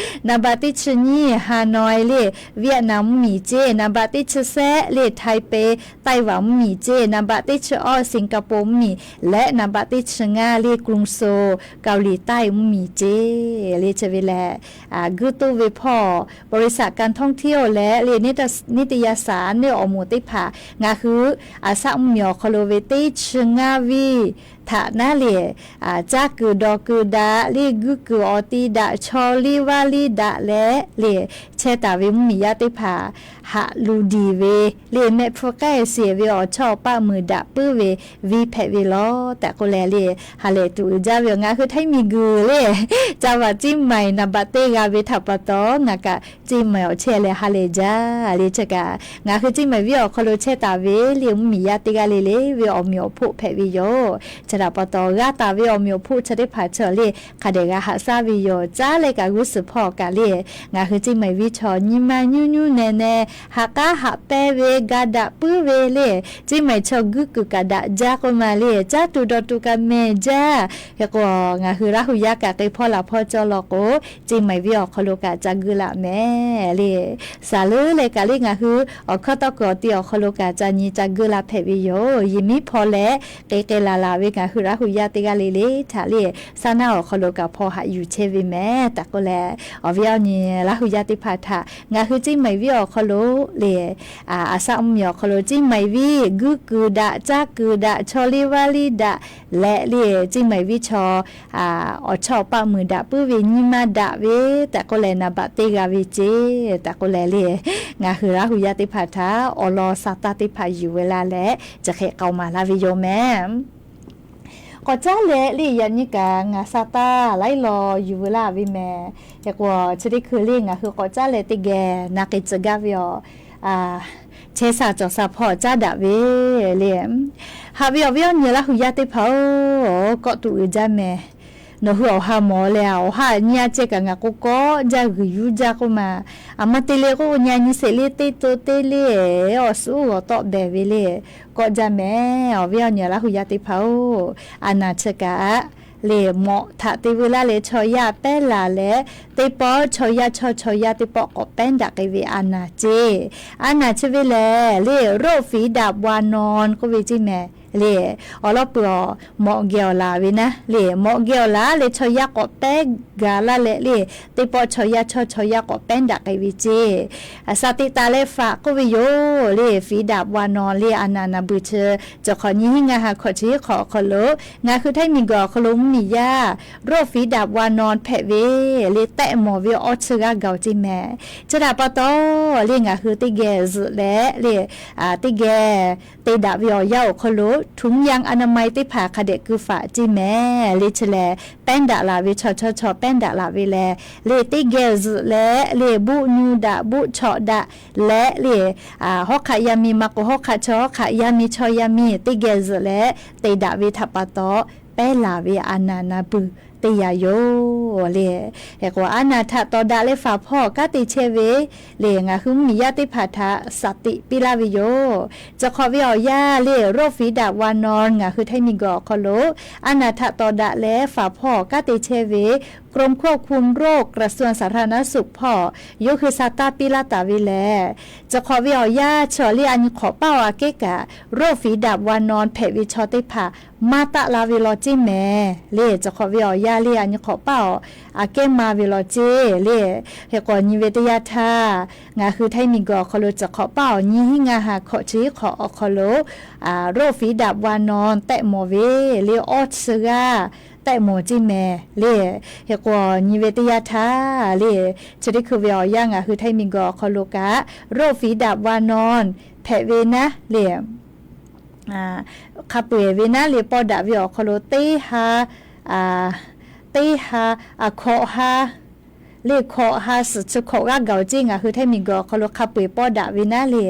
naˍ baꞈ teˇ chi nyiˇ Hanoi le Vietnam mvuhˇ miˬ ceˇ naˍ baꞈ teˇ chi shehˆ le Taipei Taiwan mvuhˇ miˬ ceˇ naˍ baꞈ teˇ chi awˇ Singapore mvuhˇ miˬ leh naˍ baꞈ teˇ chi ngaˇ le กรุงโซล เกาหลีใต้ mvuhˇ miˬ ceˇ le chi ve lehˬ guˇ toˇ ve hpawˇ บริษัทการท่องเที่ยว leh le neˇ teˇ yaˇ saˍ neˇ awˬ moˍ teˇ hpaˍ ngaˬ hui aˬ saˆ mvuhˇ miˬ awˬ hk'aw lo ve teˇ chi ngaˇ viˇ htaꞈ naˉ le, caˇ kuiˬ dawˬ kuiˬ daꞈ le, guˇ kuiˬ awˬ ti daꞈ, chaw liˇ vaˇ liˇ daꞈ leh le, chehˇ taˍ ve mvuhˇmiˬ yaˇ teˇ hpaˍ haꞈ lu diˬ ve le, mehˆ hpfuhˇ k'ehˆ sheˍ ve awˬ chawˇ awˬ paˆ muiˬ daꞈ puiˉ ve viˇ hpehꞈ ve lawˬ tehꞈ k'oˆ leh le, ha lehˬ tuˬ uiˍ jaˇ ve awˬ ngaˬ hui htaiˇ miˬguiˬ le, ca vaꞈ Ciˇ Maiˍ naˍ baꞈ teˇ g'a ve htaꞈ pa taw, ngaˬ kaꞈ Ciˇ Maiˍ awˬ chehˇ leh ha lehˬ jaˇ le. Chi kaꞈ ngaˬ hui Ciˇ Maiˍ viˉ awˬ hk'aw lo chehˇ taˍ ve le, mvuhˇmiˬ yaˇ teˇ g'aˇ le le ve awˬ meꞈ awˬ hpoˆ hpehꞈ ve yoˬ. Chi htaꞈ pa taw, g'a taˍ ve awˬ meꞈ awˬ hpoˆ chi teˇ hpaˍ chi le hk'a dehꞈ g'a haꞈ shaˉ ve yoˬ. Caˉ leh kaꞈ g'uˇ suhˍ hpawˇ kaꞈ le, ngaˬ hui Ciˇ Maiˍ viˉ chaw nyi ma nyuˇ nyuˇ neh neh, haꞈ k'aˉ haꞈ pehnˇ ve ga daꞈ puiˉ ve le, Ciˇ Maiˍ chaw guˇ kuiˬ kaꞈ daꞈ jaˇ k'oˆ ma le, caˇ tuˬ dawˬ tuˬ kaꞈ mehˬ jaˇ. Hk'e k'o, ngaˬ hui Laˇ hu yaˇ kaꞈ hk'e hpawˇ laˬ hpawˇ cawˇ law k'o, Ciˇ Maiˍ viˉ awˬ hk'aw lo kaꞈ ca guˇ laꞈ mehˍ le. Saˍ leuˉ leh kaꞈ le ngaˬ hui awˬ hkawˇ tawˇ kuiˬ awˬ ti awˬ hk'aw lo kaꞈ ca nyi ca guˇ la hpehꞈ ve yoˬ. Yehˬ miˉ hpawˇ leh k'e k'e laˬ laˬ ve ngaˬ hui Laˇ hu yaˇ teˇ g'aˇ le le htaꞈ le, saˉ naˆ awˬ hk'aw lo kaꞈ hpawˇ haꞈ yuˬ chehˇ ve mehˍ tehꞈ k'oˆ leh, awˬ viˉ awˬ nyi Laˇ hu yaˇ teˇ hpaˍ htaꞈ ngaˬ hui Ciˇ Maiˍ viˉ awˬ hk'aw lo le, a shaˆ mvuhˇmiˬ awˬ hk'aw lo Ciˇ Maiˍ viˉ guˇ kuiˬ daꞈ, caˇ kuiˬ daꞈ, chaw liˇ vaˇ liˇ daꞈ leh le, Ciˇ Maiˍ viˉ chaw awˬ chawˇ awˬ paˆ muiˬ daꞈ puiˉ ve, nyi ma daꞈ ve tehꞈ k'oˆ leh naˍ baꞈ teˇ g'a ve ceˇ tehꞈ k'oˆ leh le, ngaˬ hui Laˇ hu yaˇ teˇ hpaˍ htaꞈ awˬ lawn sa taˇ teˇ hpaˍ yuˬ ve laˇ leh, chi hk'e k'aoˍ maˍ laˇ ve yoˬ mehˍ. K'awꞈ caˉ leh le yaꞈ nyi kaꞈ ngaˬ sa taˇ laiˉ law yuˬ veu laˇ ve mehˍ. Hk'e k'o, chi teˇ hkui le ngaˬ hui k'awꞈ caˉ leh teˇ geh na k'ai tcuh gaˇ ve awˬ, chehˇ sha cawˬ sha hpawˇ caˉ daꞈ ve le. Haꞈ ve awˬ viˉ awˬ nyi Laˇ hu yaˇ teˇ hpaˍ-oˬ, kawˆ tuˬ uiˍ jaˇ mehˍ. Nawˬ hui awˬ ha mawˬ leh, awˬ ha nyi a ceh kaꞈ ngaˬ k'o kawˆ jaˇ g'uiˬ yuˇ jaˇ k'oˆ ma. Aˬ ma te le k'o, nyi a nyi sheˍ le teˇ to teˇ le, awˬ suhˉ g'awˬ tawˆ behˬ ve le, kawˆ jaˇ mehˍ. Awˬ viˉ awˬ nyi Laˇ hu yaˇ teˇ hpaˍ-oˬ, a naˍ chi kaꞈ le, mawꞈ htaꞈ te veu laˇ leh chaw yaˇ pehˉ laˬ leh, teˇ pawˆ chaw yaˇ chaw chaw yaˇ teˇ pawˆ k'awꞈ pehˉ daꞈ k'ai ve a naˍ ceˇ. A naˍ chi ve lehˬ le, โรคฝีดาษวานอน k'oˆ ve ceˇ mehˍ le. Awˬ lawn peuˬ awˬ, mawꞈ geh awˬ laˬ ve naˉ le, mawꞈ geh awˬ laˬ leh chaw yaˇ k'awꞈ pehˉ gaˬ laˇ leh le, teˇ pawˆ chaw yaˇ chaw chaw yaˇ k'awꞈ pehˉ daꞈ k'ai ve ceˇ. Saˍ tiꞈ taˍ leh faꁣ k'oˆ ve yoˬ le, ฝีดาษวานอน le, a naˍ naˍ beuˬ chi, cawˬ hk'awꞈ nyi hiˉ ngaˇ ha hkawꞈ chi hiˉ hk'awꞈ awˬ hk'aw lo, ngaˬ hui htaiˇ miˬguiˬ awˬ hk'aw lo mvuhˇmiˬ yaˇ โรคฝีดาษวานอน hpehꞈ ve le, tehˆ mawˬ ve awˇ chi g'aˇ gaˬ-oˬ ceˇ mehˍ. Chi htaꞈ pa taw le, ngaˬ hui teˇ geh zuhꞈ leh le, teˇ geh te daꞈ ve awˬ yanˇ awˬ hk'aw lo ถุงยางอนามัย teˇ hpaˍ hk'a dehꞈ keu faꞈ ceˇ mehˍ le. Chi lehˬ, pehˉ daꞈ laˬ ve chaw chaw chaw pehˉ daꞈ laˬ ve lehˬ le, teˇ geh zuhꞈ leh le, buˆ nyu daꞈ buˆ chawꞈ daꞈ leh le, hawˉ hk'aˆ yaˇ miˇ maˇ k'o hawˉ hk'aˆ chaw hawˉ hk'aˆ yaˇ miˇ chaw yaˇ miˇ teˇ geh zuhꞈ leh te daꞈ ve htaꞈ pa taw, pehˉ laˬ ve a naˍ naˍ beuˬ teˇ yanˇ yoˬ le. Hk'e k'o, a naˍ htaꞈ tawˍ daꞈ leh faˍ hpawˇ kanˉ te chehˇ ve le, ngaˬ hui mvuhˇmiˬ yaˇ teˇ hpaˍ htaꞈ saˍ tiꞈ piˇ laˇ ve yoˬ. Cawˬ hk'awꞈ ve awˬ yanˇ le, โรคฝีดาษวานอน ngaˬ hui htaiˇ miˬguiˬ awˬ hk'aw lo a naˍ htaꞈ tawˍ daꞈ leh faˍ hpawˇ kanˉ te chehˇ ve กรมควบคุมโรค กระทรวงสาธารณสุข hpawˇ yawˇ hui sa taˇ piˇ laˇ taˍ ve lehˬ, cawˬ hk'awꞈ ve awˬ yanˇ chi awˬ le a nyi hk'awꞈ paˆ awˬ aꞈ kehˉ kaꞈ โรคฝีดาษวานอน hpehꞈ ve chaw teˇ hpaˍ maˇ taˆ la ve law ceˇ mehˍ le. Cawˬ hk'awꞈ ve awˬ yanˇ le a nyi hk'awꞈ paˆ awˬ aꞈ kehˉ ma ve law ceˇ le. Hk'e k'o, nyi ve teˇ yanˇ htaˇ, ngaˬ hui htaiˇ miˬguiˬ awˬ hk'aw lo cawˬ hk'awꞈ paˆ awˬ nyi hiˉ ngaˇ ha hkawꞈ chi hiˉ hk'awꞈ awˬ hk'aw lo โรคฝีดาษวานอน tehˆ mawˬ ve le, awˇ chi g'aˇ tehˆ mawˬ ceˇ mehˍ le. Hk'e k'o, nyi ve teˇ yanˇ htaˇ le, chi teˇ hkui ve awˬ yanˇ ngaˬ hui htaiˇ miˬguiˬ awˬ hk'aw lo kaꞈ โรคฝีดาษวานอน hpehꞈ ve naˉ le, hk'a peu-eˬ ve naˉ le pawˇ daꞈ ve awˬ hk'aw lo teˇ ha, teˇ ha, hkawꞈ ha le, hkawꞈ ha suhˍ chi hkawꞈ g'aˇ gaˬ-oˬ ceˇ. Ngaˬ hui htaiˇ miˬguiˬ awˬ hk'aw lo hk'a peu-eˬ pawˇ daꞈ ve naˉ le,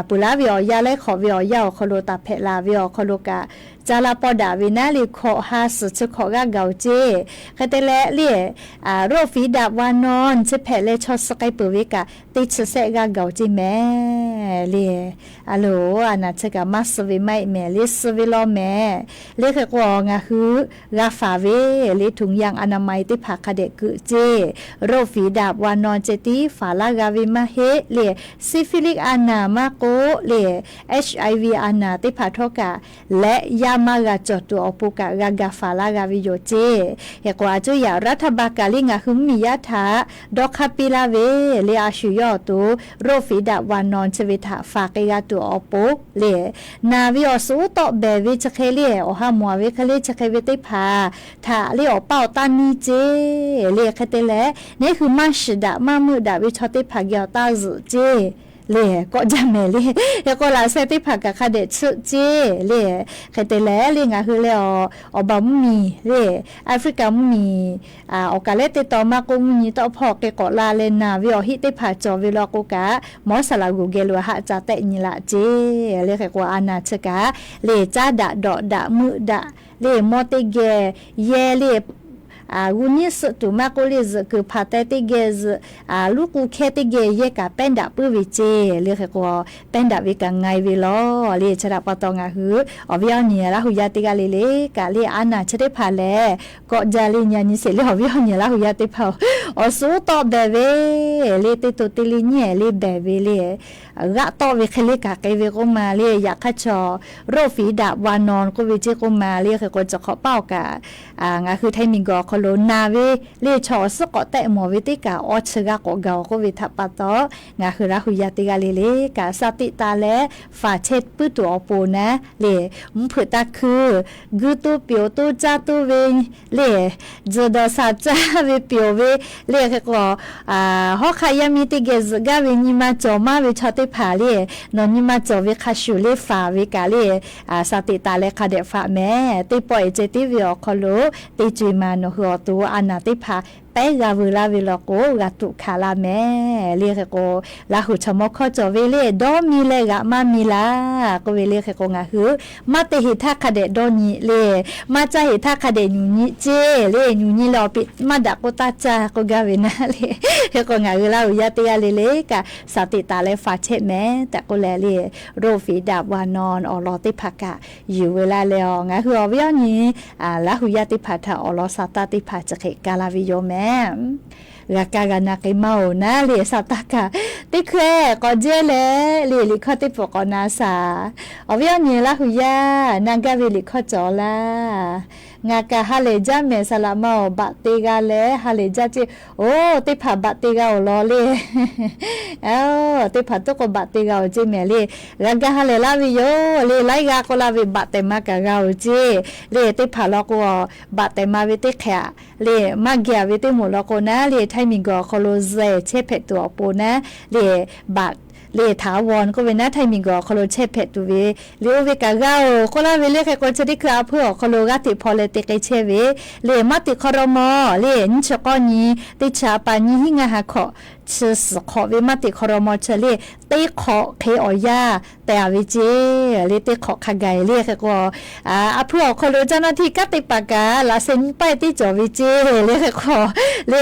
peuˬ laˇ ve awˬ yanˇ laiˉ hk'awꞈ ve awˬ yanˇ awˬ hk'aw lo taˍ hpehꞈ laˬ ve awˬ hk'aw lo kaꞈ, caˇ laˇ pawˇ daꞈ ve naˉ le, hkawꞈ ha suhˍ chi hkawꞈ g'aˇ gaˬ-oˬ ceˇ. Hk'e te leh le, โรคฝีดาษวานอน chi hpehꞈ leh chaw suh k'ai peuˬ ve kaꞈ teˇ chi sehˆ g'aˇ gaˬ-oˬ ceˇ mehˍ le. A loˬ, a naˍ chi kaꞈ maˇ suh ve maˇ heˆ mehˍ le, suh ve law mehˍ le. Hk'e k'o, ngaˬ hui g'a faˍ ve le, ถุงยางอนามัย teˇ hpaˍ hk'a dehꞈ keu ceˇ. โรคฝีดาษวานอน ceh tiˉ faˍ laˇ g'a ve maˇ heˆ le, syphilis a naˍ maˇ k'oˆ le, HIV a naˍ teˇ hpaˍ htawˇ kaꞈ leh yaˇ maˇ g'a cawˬ tuˬ awˬ pon kaꞈ g'a ga faˍ laˇ g'a ve yoˬ ceˇ. Hk'e k'o, a cuˇ yaꞈ รัฐบาล kaꞈ le ngaˬ hui mvuhˇmiˬ yaˇ htaꞈ dawˇ hk'aˇ piˇ laˇ ve le, a shu yawˇ awˬ to โรคฝีดาดวานอน chi ve htaꞈ faˍ k'ai g'a tuˬ awˬ pon le, naˬ ve awˬ suhˍ uˉ tawˆ behˬ ve chi hk'e le, awˬ ha mawˬ ve hk'e le chi hk'e ve teˇ hpaˍ htaꞈ le awˬ paˇ awˬ taˇ neˇ ceˇ le. Hk'e te leh, neˇ hui maˇ shiˍ daꞈ maˇ meuˆ daꞈ ve chaw teˇ hpaˍ geh awˬ taˇ zuhꞈ ceˇ le, kawˆ jaˇ mehˍ le. Hk'e k'o, laꞈ sheh teˇ hpaˍ kaꞈ hk'a dehꞈ tsuhˆ ceˇ le. Hk'e te leh le, ngaˬ hui leh awˬ, awˬ baˬ mvuhˇmiˬ le, Africa mvuhˇmiˬ awˬ kaˍ lehˉ teˇ tawn maˇ k'oˆ, mvuhˇ nyi tawˆ hpawˇ hk'e k'awꞈ la leh naˬ ve awˬ heˆ teˇ hpaˍ cawˬ ve law k'o kaꞈ, mawˉ saˍ laꞈ g'oˬ geh lo haˆ ca tehˆ nyi laꞈ ceˇ le. Hk'e k'o, a naˬ chi kaꞈ le caˉ daꞈ dawꞈ daꞈ meuˆ daꞈ le, mawˇ teˇ geh yehˇ le, g'uˇ nyiˉ suhˆ tuˬ maˇ k'oˆ le, zuhꞈ kuiˬ hpaˍ teh teˇ geh zuhꞈ, luˉ k'u hkehˇ teˇ geh yehˇ kaꞈ pehˉ daꞈ puiˉ ve ceˇ le. Hk'e k'o, pehˉ daꞈ ve kaꞈ nga e ve law le. Chi htaꞈ pa taw ngaˬ hui awˬ viˉ awˬ nyi Laˇ hu yaˇ teˇ g'aˇ le le kaꞈ le, a naˬ chi teˇ hpaˍ lehˬ kawˆ jaˇ le. Nyi nyi sheˍ le, awˬ viˉ awˬ nyi Laˇ hu yaˇ teˇ hpaˍ awˬ suhˍ uˉ tawˆ behˬ ve le, teˇ to teˇ liˇ nyiˉ ehˍ le behˬ ve le, g'aˆ tawˆ ve hk'e le kaꞈ k'ai ve k'oˆ ma le. Yaꞈ hk'aˇ chaw โรคฝีดาดวานอน k'oˆ ve ceˇ k'oˆ ma le. Hk'e k'o, chi hk'awꞈ paˇ awˬ kaꞈ ngaˬ hui Htaiˇ miˬguiˬ awˬ hk'aw lo naˬ ve le, chaw awˬ suhˉ k'awꞈ tehˆ mawˬ ve teˇ kaꞈ awˇ chi g'aˇ k'awꞈ gaˬ-oˬ k'oˆ ve htaꞈ pa taw, ngaˬ hui Laˇ hu yaˇ teˇ g'aˇ le le kaꞈ สติ taˍ leh faˍ chehˇ puiˉ tuˬ awˬ pon naˉ le, mvuhˇ hpeuꞈ taˇ hkuiˇ, guiˇ toˇ pyoˍ toˇ caˇ toˇ ve le, tzuhˬ dawˬ shaˍ caˇ ve pyoˍ ve le. Hk'e k'o, hawˉ hk'aˆ yaˇ miˇ teˇ geh zuhꞈ gaˇ ve nyi ma cawˬ maˇ ve chaw teˇ hpaˍ le, nawˬ nyi ma cawˬ ve hk'a shuˍ le faˍ ve kaꞈ le, สติ taˍ leh hk'a dehꞈ faˍ mehˍ. Teˇ pawˆ e ceh tiˉ ve awˬ hk'aw lo teˇ co e ma nawˬ hui awˬ to a naˬ teˇ hpaˍ pehˉ g'a veu laˇ ve law k'o, g'a tuꞈ hkanˍ la mehˍ le. Hk'e k'o, Laˇ hu chaw mawˇ hkawˇ cawˬ ve le, dawˇ mi leh g'aꞈ maˇ mi laˇ k'oˆ ve le. Hk'e k'o, ngaˬ hui maˇ te heˍ htaˇ hk'a dehꞈ dawˇ nyi le, maˇ caˇ heˍ htaˇ hk'a dehꞈ nyuˬ nyi ceˇ le. Nyuˬ nyi leh awˬ piˍ maˇ daꞈ k'oˆ taˇ caˇ k'oˆ gaˇ ve naˉ le. Hk'e k'o, ngaˬ hui Laˇ hu yaˇ teˇ g'aˇ le le kaꞈ สติ taˍ leh faˍ chehˇ mehˍ tehꞈ k'oˆ leh le, โรคฝีดาดวานอน awˬ lawn teˇ hpaˍ kaꞈ yuˬ ve laˇ leh, ngaˬ hui awˬ viˉ awˬ nyi Laˇ hu yaˇ teˇ hpaˍ htaꞈ awˬ lawn sa taˇ teˇ hpaˍ chi hk'e ka laˇ ve yoˬ mehˍ. G'a kaˇ g'a na k'ai maˇ-oˬ naˉ le, sa taˇ kaꞈ teˇ hkui k'awꞈ jehˇ leh le, liꞈ hkawˇ teˇ pfuhˍ k'awꞈ na shaˍ. Awˬ viˉ awˬ nyi Laˇ hu yaˇ, na gaˇ ve liꞈ hkawˇ cawˬ laˇ. Ngaˬ kaꞈ ha lehˬ jaˇ mehˍ, saˍ laꞈ ma awˬ baꞈ te g'a leh ha lehˬ jaˇ ceˇ. Oˬ, teˇ hpaˍ baꞈ te g'a-oˬ law le. Teˇ hpaˍ tuˉ k'o baꞈ te g'a-oˬ ceˇ mehˍ le. G'a gaˇ ha lehˬ laˇ ve yoˬ le, laiˉ g'aˇ k'oˆ laˇ ve baꞈ tehꞈ ma kaꞈ g'a-oˬ ceˇ le. Teˇ hpaˍ law k'o, baꞈ tehꞈ ma ve teˇ hk'e le, maˇ geh ve teˇ moˍ law k'o naˉ le, Htaiˇ miˬguiˬ awˬ hk'aw lo zehˬ chehˇ hpehꞈ tuˬ awˬ pon naˉ le, baꞈ le ถาวร k'oˆ ve naˉ, Htaiˇ miˬguiˬ awˬ hk'aw lo chehˇ hpehꞈ tuˬ ve le, oˇ ve kaꞈ g'a-oˬ k'oˆ laˇ ve le. Hk'e k'o, chi teˇ hkui a hpuiˇ awˬ hk'aw lo g'aˇ hteꞈ hpaw leh te k'ai chehˇ ve le, maˇ teꞈ hk'aw raw maw le, nyiˇ chi k'awˇ nyi teˇ chi a pa nyi hiˉ ngaˇ ha hkawꞈ chi suhˍ hk'awꞈ ve maˇ teꞈ hk'aw raw maw chi le, teˇ hk'awꞈ hk'e awˬ yanˇ teh a ve ceˇ le, teˇ hk'awꞈ hk'a gaˬ le. Hk'e k'o, a hpuiˇ awˬ hk'aw lo caˇ naˇ htiˇ kanˉ te paˍ kaꞈ laꞈ sheh nyi paˆ e teˇ cawˬ ve ceˇ le. Hk'e k'o le,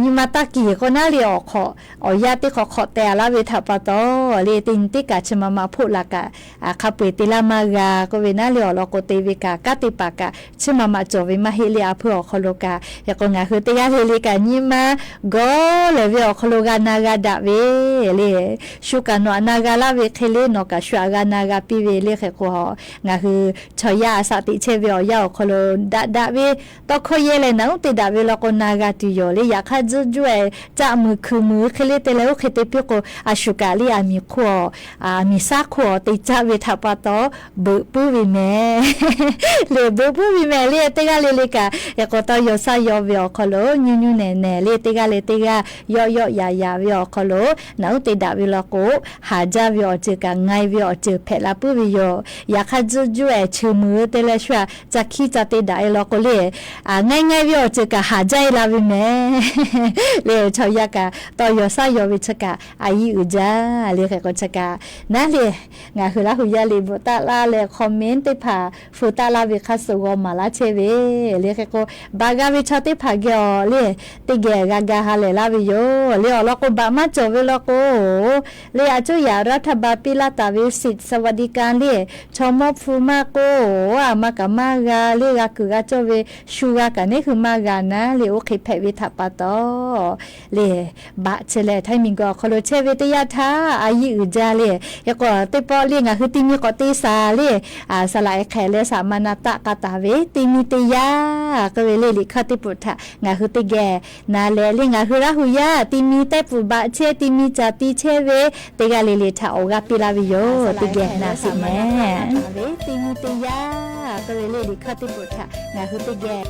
nyi ma taˇ kiˬ k'o naˉ le, awˬ hk'awꞈ awˬ yanˇ teˇ hk'awꞈ hk'awꞈ teh a laˇ ve htaꞈ pa taw le, teˇ nyi teˇ kaꞈ chi ma ma hpoˆ la kaꞈ hk'a peu-eˬ te laˇ maˇ g'a k'oˆ ve naˉ le, awˬ lawn k'o te ve kaꞈ kanˉ te paˍ kaꞈ chi ma ma cawˬ ve maˇ heˆ le, a hpuiˇ awˬ hk'aw lo kaꞈ. Hk'e k'o, ngaˬ hui teˇ g'aˇ le le kaꞈ nyi ma gawˇ lehˬ ve awˬ hk'aw lo g'a na g'a daꞈ ve le, shu kaꞈ nawˬ aꞈ na g'a laˇ ve hk'e le, nawˬ kaꞈ shu aꞈ g'a na g'a piˇ ve le. Hk'e k'o, ngaˬ hui chaw yaˇ a shaꞈ teꞈ chehˇ ve awˬ yanˇ awˬ hk'aw lo daꞈ daꞈ ve tawˇ hkawˇ yehˇ leh naꞈ uˉ te daꞈ ve law k'o na g'a tuˬ yoˬ le. Yaꞈ hk'aˇ, juˇ juˇ-e caˆ muiˬ hkui muiˬ hk'e le te leh, oˇ hk'e te piˇ k'o, a shu kaꞈ le, a miˬ hk'oˆ, a miˬ shaˉ hk'oˆ awˬ te caˆ ve htaꞈ pa taw, beuꞈ puiˉ ve mehˍ le, beuꞈ puiˉ ve mehˍ le. Teˇ g'aˇ le le kaꞈ hk'e k'o, tawˇ yaw shaˉ yaw ve awˬ hk'aw lo nyi nyi nehˬ nehˬ le, teˇ g'aˇ le teˇ g'aˇ yawˆ yawˆ yaꞈ yaꞈ ve awˬ hk'aw lo naꞈ uˉ te daꞈ ve law k'o, haˍ jaˇ ve awˬ ceuˬ kaꞈ nga e ve awˬ ceuˬ hpehꞈ la puiˉ ve yoˬ. Yaꞈ hk'aˇ, juˇ juˇ-e cheuˬ muiˬ te leh shuˇ-a ca hkiˇ ca te daꞈ e law k'o le, nga e nga e ve awˬ ceuˬ kaꞈ haˍ jaˇ e la ve mehˍ le. Chaw yaˇ kaꞈ tawˇ yaw shaˉ yaw ve chi kaꞈ a yiˇ uiˍ jaˇ le. Hk'e k'o, chi kaꞈ naˉ le, ngaˬ hui Laˇ hu yaˇ liꞈ bvuhꞈ taˆ laˇ leh, comment teˇ hpaˍ fu taˆ laˇ ve hk'a shuˍ g'aw maˍ laˇ chehˇ ve le. Hk'e k'o, baˬ g'a ve chaw teˇ hpaˍ geh awˬ le, teˇ geh g'a ga ha lehˬ laˇ ve yoˬ. Le awˬ lawn k'o, baꞈ maˇ cawˬ ve lawn k'o, le a cuˇ yaꞈ รัฐบาล piˇ laˇ taˍ ve สิทธิ์สวัสดิการ le, chaw mawˇ hpu maˇ k'oˆ, a maˇ kaꞈ maˇ g'a le, g'a kuiˬ g'a cawˇ ve shu g'a kaꞈ neˉ hui maˇ g'a naˉ le, oˇ hk'e hpehꞈ ve htaꞈ pa taw le, baꞈ chehˇ leh Htaiˇ miˬguiˬ awˬ hk'aw lo chehˇ ve teˇ yanˇ htaˇ a yiˇ uiˍ jaˇ le. Yaꞈ k'o teˇ pawˆ le ngaˬ hui ti mi k'awꞈ te shaˍ le, saˍ laꞈ e hk'e leh saˍ ma na taˆ k'a taˍ ve ti mi teˇ yanˇ k'oˆ ve le, liꞈ hkawˇ teˇ peuˬ htaꞈ ngaˬ hui teˇ geh na leh le, ngaˬ hui Laˇ hu yaˇ ti mi tehˇ pfuhˍ baꞈ chehˇ, ti mi caˍ ti chehˇ ve teˇ g'aˇ le le htaꞈ awˬ g'aˇ piˇ laˇ ve yoˬ. Teˇ geh na sheˍ mehˍ. Ti mi teˇ yanˇ k'oˆ ve le, liꞈ hkawˇ teˇ peuˬ htaꞈ ngaˬ hui teˇ geh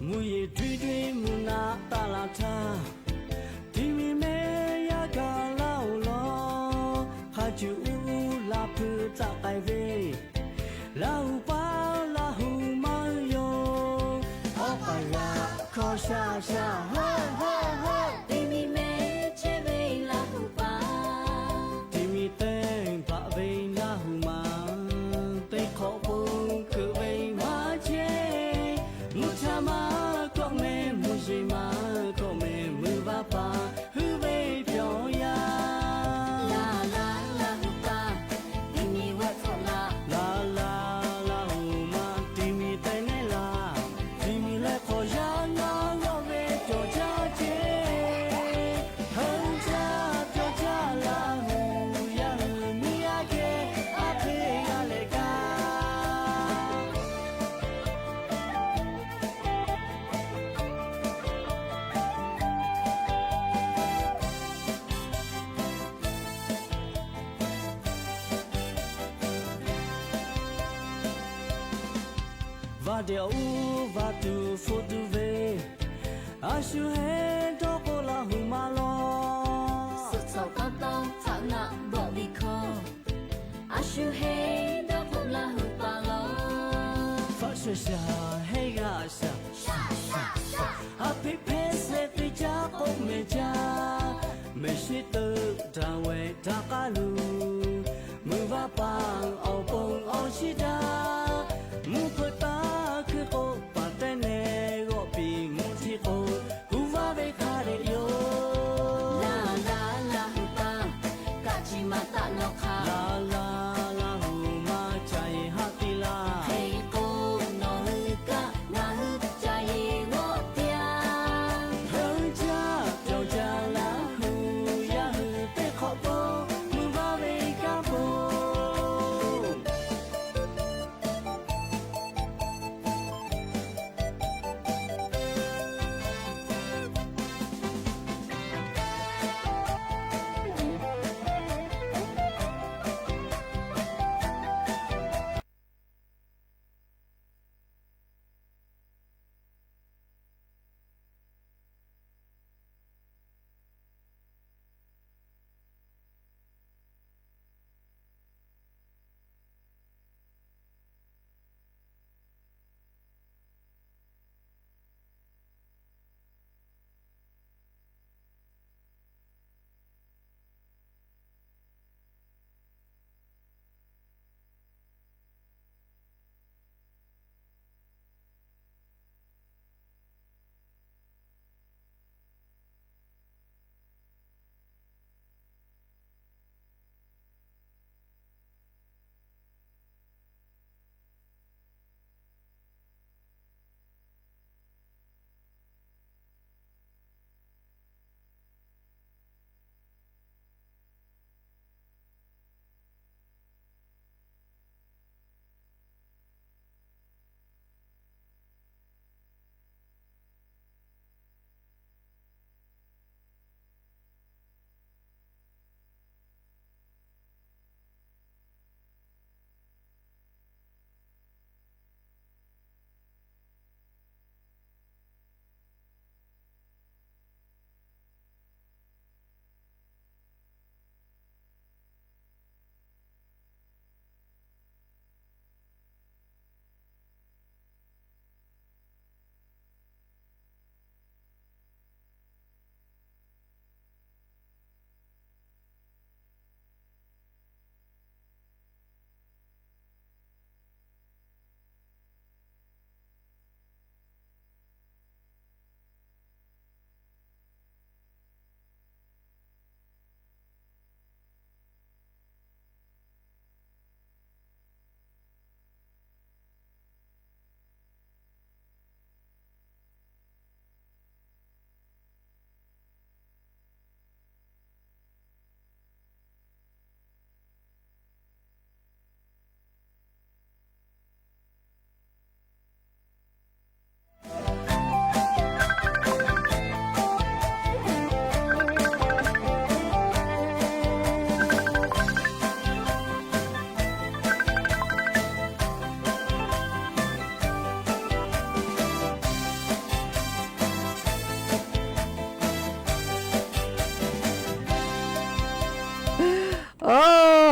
မူးယစ် ထွေးထွေး မုၢ်နၢ်တလၢ်ထါ, ထံမီမဲ ယါကလါအိၣ်လီၤ, ခါဆူၣ်အူလါဖုတၢ်ကဲၣ်ဝ့, လါဟူပၢ် လါဟူမါယိၤ, အီပၢ်ယၤ ခီၣ်ရှၣ်ရှၣ် ဟၢၣ်ဟၢၣ်ဟၢၣ်, ထံမီမဲ ချ့ဝ့ လါဟူပၢ်, ထံမီတဲ ဘၣ်ဝ့ လါဟူမါ, တဲခီၣ်ပိ ခုၣ်ဝ့ မၤဆ့, မုၢ်ဆါမၤ ကီၢ်မဲ မုၢ်ယ့ၢ်မၤ ကီၢ်မဲ မုၢ်ဘၣ်ပၢ် ဟုဝ့ ပျီယၤ, လါလါ လါဟူပၢ်, ထံမီဝဲၢ်ခိၣ်လါ, လါလါ လါဟူမါ ထံမီတဲနဲလါ, ထံမီလဲၤခီၣ်ယါ လါဂီၢ်ဝ့ ပျီဆါဆ့, ဟၢဆါ ပျီဆါ လါဟူ ယါဟု မုၢ်ယါကဲ အဖ့ယါလဲၤကါ Vade a u vatu fo tu ve, a shu heˆ dawˇ k'o la hu ma law. Suhˍ cawˬ k'aw tawˇ htaꞈ naˆ bawˆ ve hkawˇ, a shu heˆ dawˇ k'o la hu pa law. Faˆ shaˍ shaˍ heˆ g'a shaˍ, a peꞈ hpehˇ shehˍ teˇ caˉ k'oˆ mehˍ caˇ, mehˍ shiˉ teuꞈ htaꞈ wehˬ htaꞈ k'aˉ luˬ, mvuhˇ vaˇ paˍ awˬ pon awˬ shiˉ daꞈ, mvuhˇ hpeuꞈ taˇ hkuiˇ k'o paˍ tehˉ nehˬ g'awˆ piˍ mvuhˇ htiˇ k'o, hu vaˇ ve hk'a dehꞈ yoˬ. Laˬ laˬ laˬ hu pa, kaꞈ chi ma taˆ lawˬ hk'a. Laˬ laˬ laˬ hu ma, ca e haˆ piˇ laˇ. Hk'e k'o, nawˬ hui kaꞈ ngaˬ hui ca e g'awˆ piˇ-aˬ. Heuˆ caˇ cawˬ caˇ laˇ hu, yaˇ hui teˇ hk'awꞈ k'o, mvuhˇ vaˇ ve kanˉ po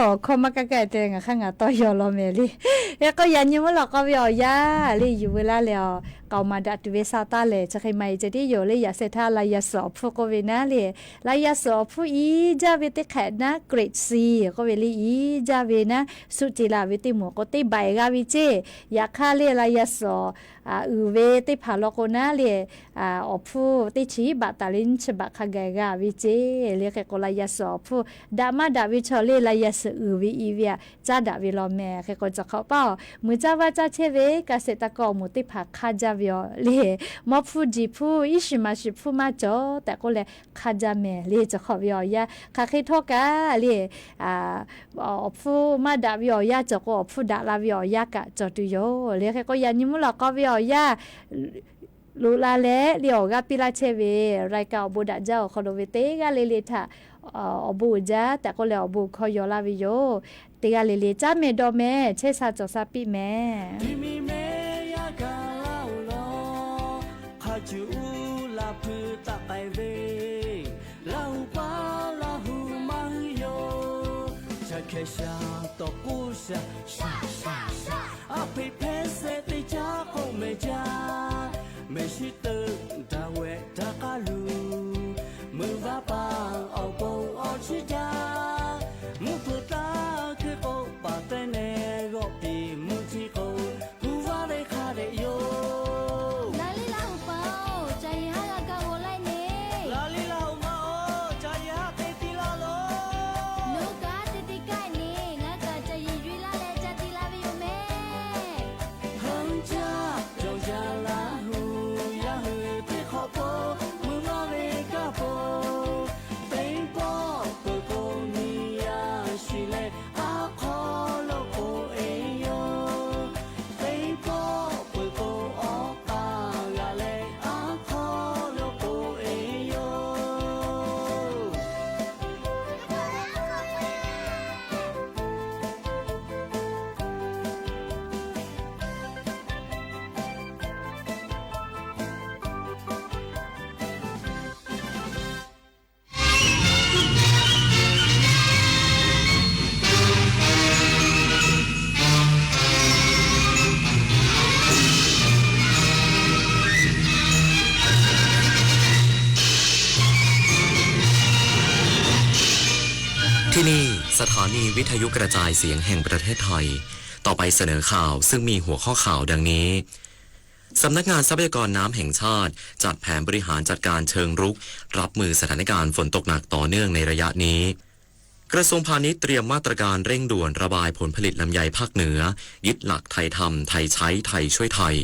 Awˬ hkawˇ maˇ kaˇ kaˇ te leh ngaˬ hk'aˇ ngaˬ tawˇ yaw law mehˍ le. Hk'e k'o yaꞈ nyi mvuhˇ lawˬ k'aw ve awˬ yanˇ le, yuˬ veu laˇ leh awˬ k'aoˍ maˍ daꞈ tuˬ ve sa taˇ lehˬ, chi hk'e maˇ heˆ ceh tiˉ yoˬ le. Yaꞈ sheh htaˇ laˇ yaˇ suhˍ awˬ hpfuhˇ k'oˆ ve naˉ le, laˇ yaˇ suhˍ awˬ hpfuhˇ iˉ jaˇ ve teˇ hk'ehꞈ naˉ, grade C k'oˆ ve le, iˉ jaˇ ve naˉ, suˆ ce la ve teˇ moˍ k'o teˇ baiˬ g'a ve ceˇ. Yaꞈ hk'aˇ le laˇ yaˇ suhˍ uiˍ ve teˇ hpaˍ law k'o naˉ le, awˬ hpfuhˇ teˇ chi baꞈ taˍ le nyiˇ chi baꞈ hk'a gaˬ g'a ve ceˇ le. Hk'e k'o laˇ yaˇ suhˍ awˬ hpfuhˇ daꞈ maˇ daꞈ ve chaw le laˇ yaˇ suhˍ uiˍ ve i ve aꞈ caˉ daꞈ ve law mehˍ. Hk'e k'o cawˬ hk'awꞈ paˇ awˬ muiˬ caˇ vaˇ caˇ chehˇ ve kaꞈ sheˍ taˇ kawˆ awˬ moˍ teˇ hpaˍ hk'aˇ jaˇ ve yoˬ le. Mawˇ hpfuhˇ jiˬ hpfuhˇ iˉ shiˍ maˍ shiˍ hpfuhˇ maˇ cawˬ tehꞈ k'oˆ leh hk'aˇ jaˇ mehˍ le. Cawˬ hk'awꞈ ve awˬ yanˇ hk'aˬ hk'e htawˇ kaꞈ le, awˬ hpfuhˇ maˇ daꞈ ve awˬ yanˇ cawˬ k'o awˬ hpfuhˇ daꞈ la ve awˬ yanˇ kaꞈ cawˬ tuˬ yoˬ le. Hk'e k'o yaꞈ nyi mvuhˇ lawˬ k'aw ve awˬ yanˇ loꞈ la leh le awˬ g'aˇ piˇ laˇ chehˇ ve รายการ awˬ bon daꞈ jaˇ awˬ hk'aw lo ve teˇ g'aˇ le le htaꞈ awˬ bon uiˍ jaˇ tehꞈ k'oˆ leh awˬ bon hkawˇ yaw laˇ ve yoˬ. Teˇ g'aˇ le le caˉ mehˍ dawˬ mehˍ chehˇ sha cawˬ sha piˇ mehˍ. Miˬ miˬ mehˆ yaˇ gaˬ laˇ-oˬ law, hk'a cuˬ uˉ la hpui taˆ k'ai ve, Laˇ hu paˍ Laˇ hu maˇ hui yoˬ. Shaˍ hkeh shaˍ, tawˍ k'oˆ shaˍ, shaˍ shaˍ shaˍ, aˉ hpeꞈ hpehˇ shehˆ teˇ caˉ k'oˆ mehˍ jaˇ. Mehˍ shiˍ teuꞈ daꞈ wehꞈ daꞈ k'aˉ luˬ, meuꞈ vaˇ paˍ awˬ bon awˬ chiˇ jaˇ. Mvuhˇ hpeuꞈ taˇ keu k'o paˍ teˇ neh g'awˆ piˍ mvuhˇ chi k'o, hu vaˇ ve hk'a dehꞈ yoˬ. Laˇ liˇ Laˇ hu paˍ-oˬ, ca yeˬ haˉ g'a kaˇ g'aw laiˉ ne. Laˇ liˇ Laˇ hu maˇ-oˬ, ca yeˬ haˉ hk'e tiˇ laˇ loˬ. Nawˬ hui kaꞈ haˉ te te kaˇ ne, ngaˬ hui kaꞈ ca yeˬ yuˬ-e laˇ leh ca te la ve yoˬ mehˍ. Hk'anˇ caˇ cawˬ jaˇ Laˇ hu, yaˇ hui teˇ hk'awꞈ k'o, mui maˇ ve kaˇ po, teˇ pawˆ peuˬ k'o nyi yaˇ shiˍ leh, aˉ hk'aw lo k'oꞈ e yoˬ. Teˇ pawˆ peuˬ k'o awˬ k'aˍ g'a leh, aˉ hk'aw lo k'oꞈ e yoˬ. ที่นี่ สถานีวิทยุกระจายเสียงแห่งประเทศไทย ต่อไปเสนอข่าวซึ่งมีหัวข้อข่าวดังนี้ สำนักงานทรัพยากรน้ำแห่งชาติ จัดแผนบริหารจัดการเชิงรุก รับมือสถานการณ์ฝนตกหนักต่อเนื่องในระยะนี้ กระทรวงพาณิชย์เตรียมมาตรการเร่งด่วนระบายผลผลิตลำไยภาคเหนือ ยึดหลักไทยทำ ไทยใช้ ไทยช่วยไทย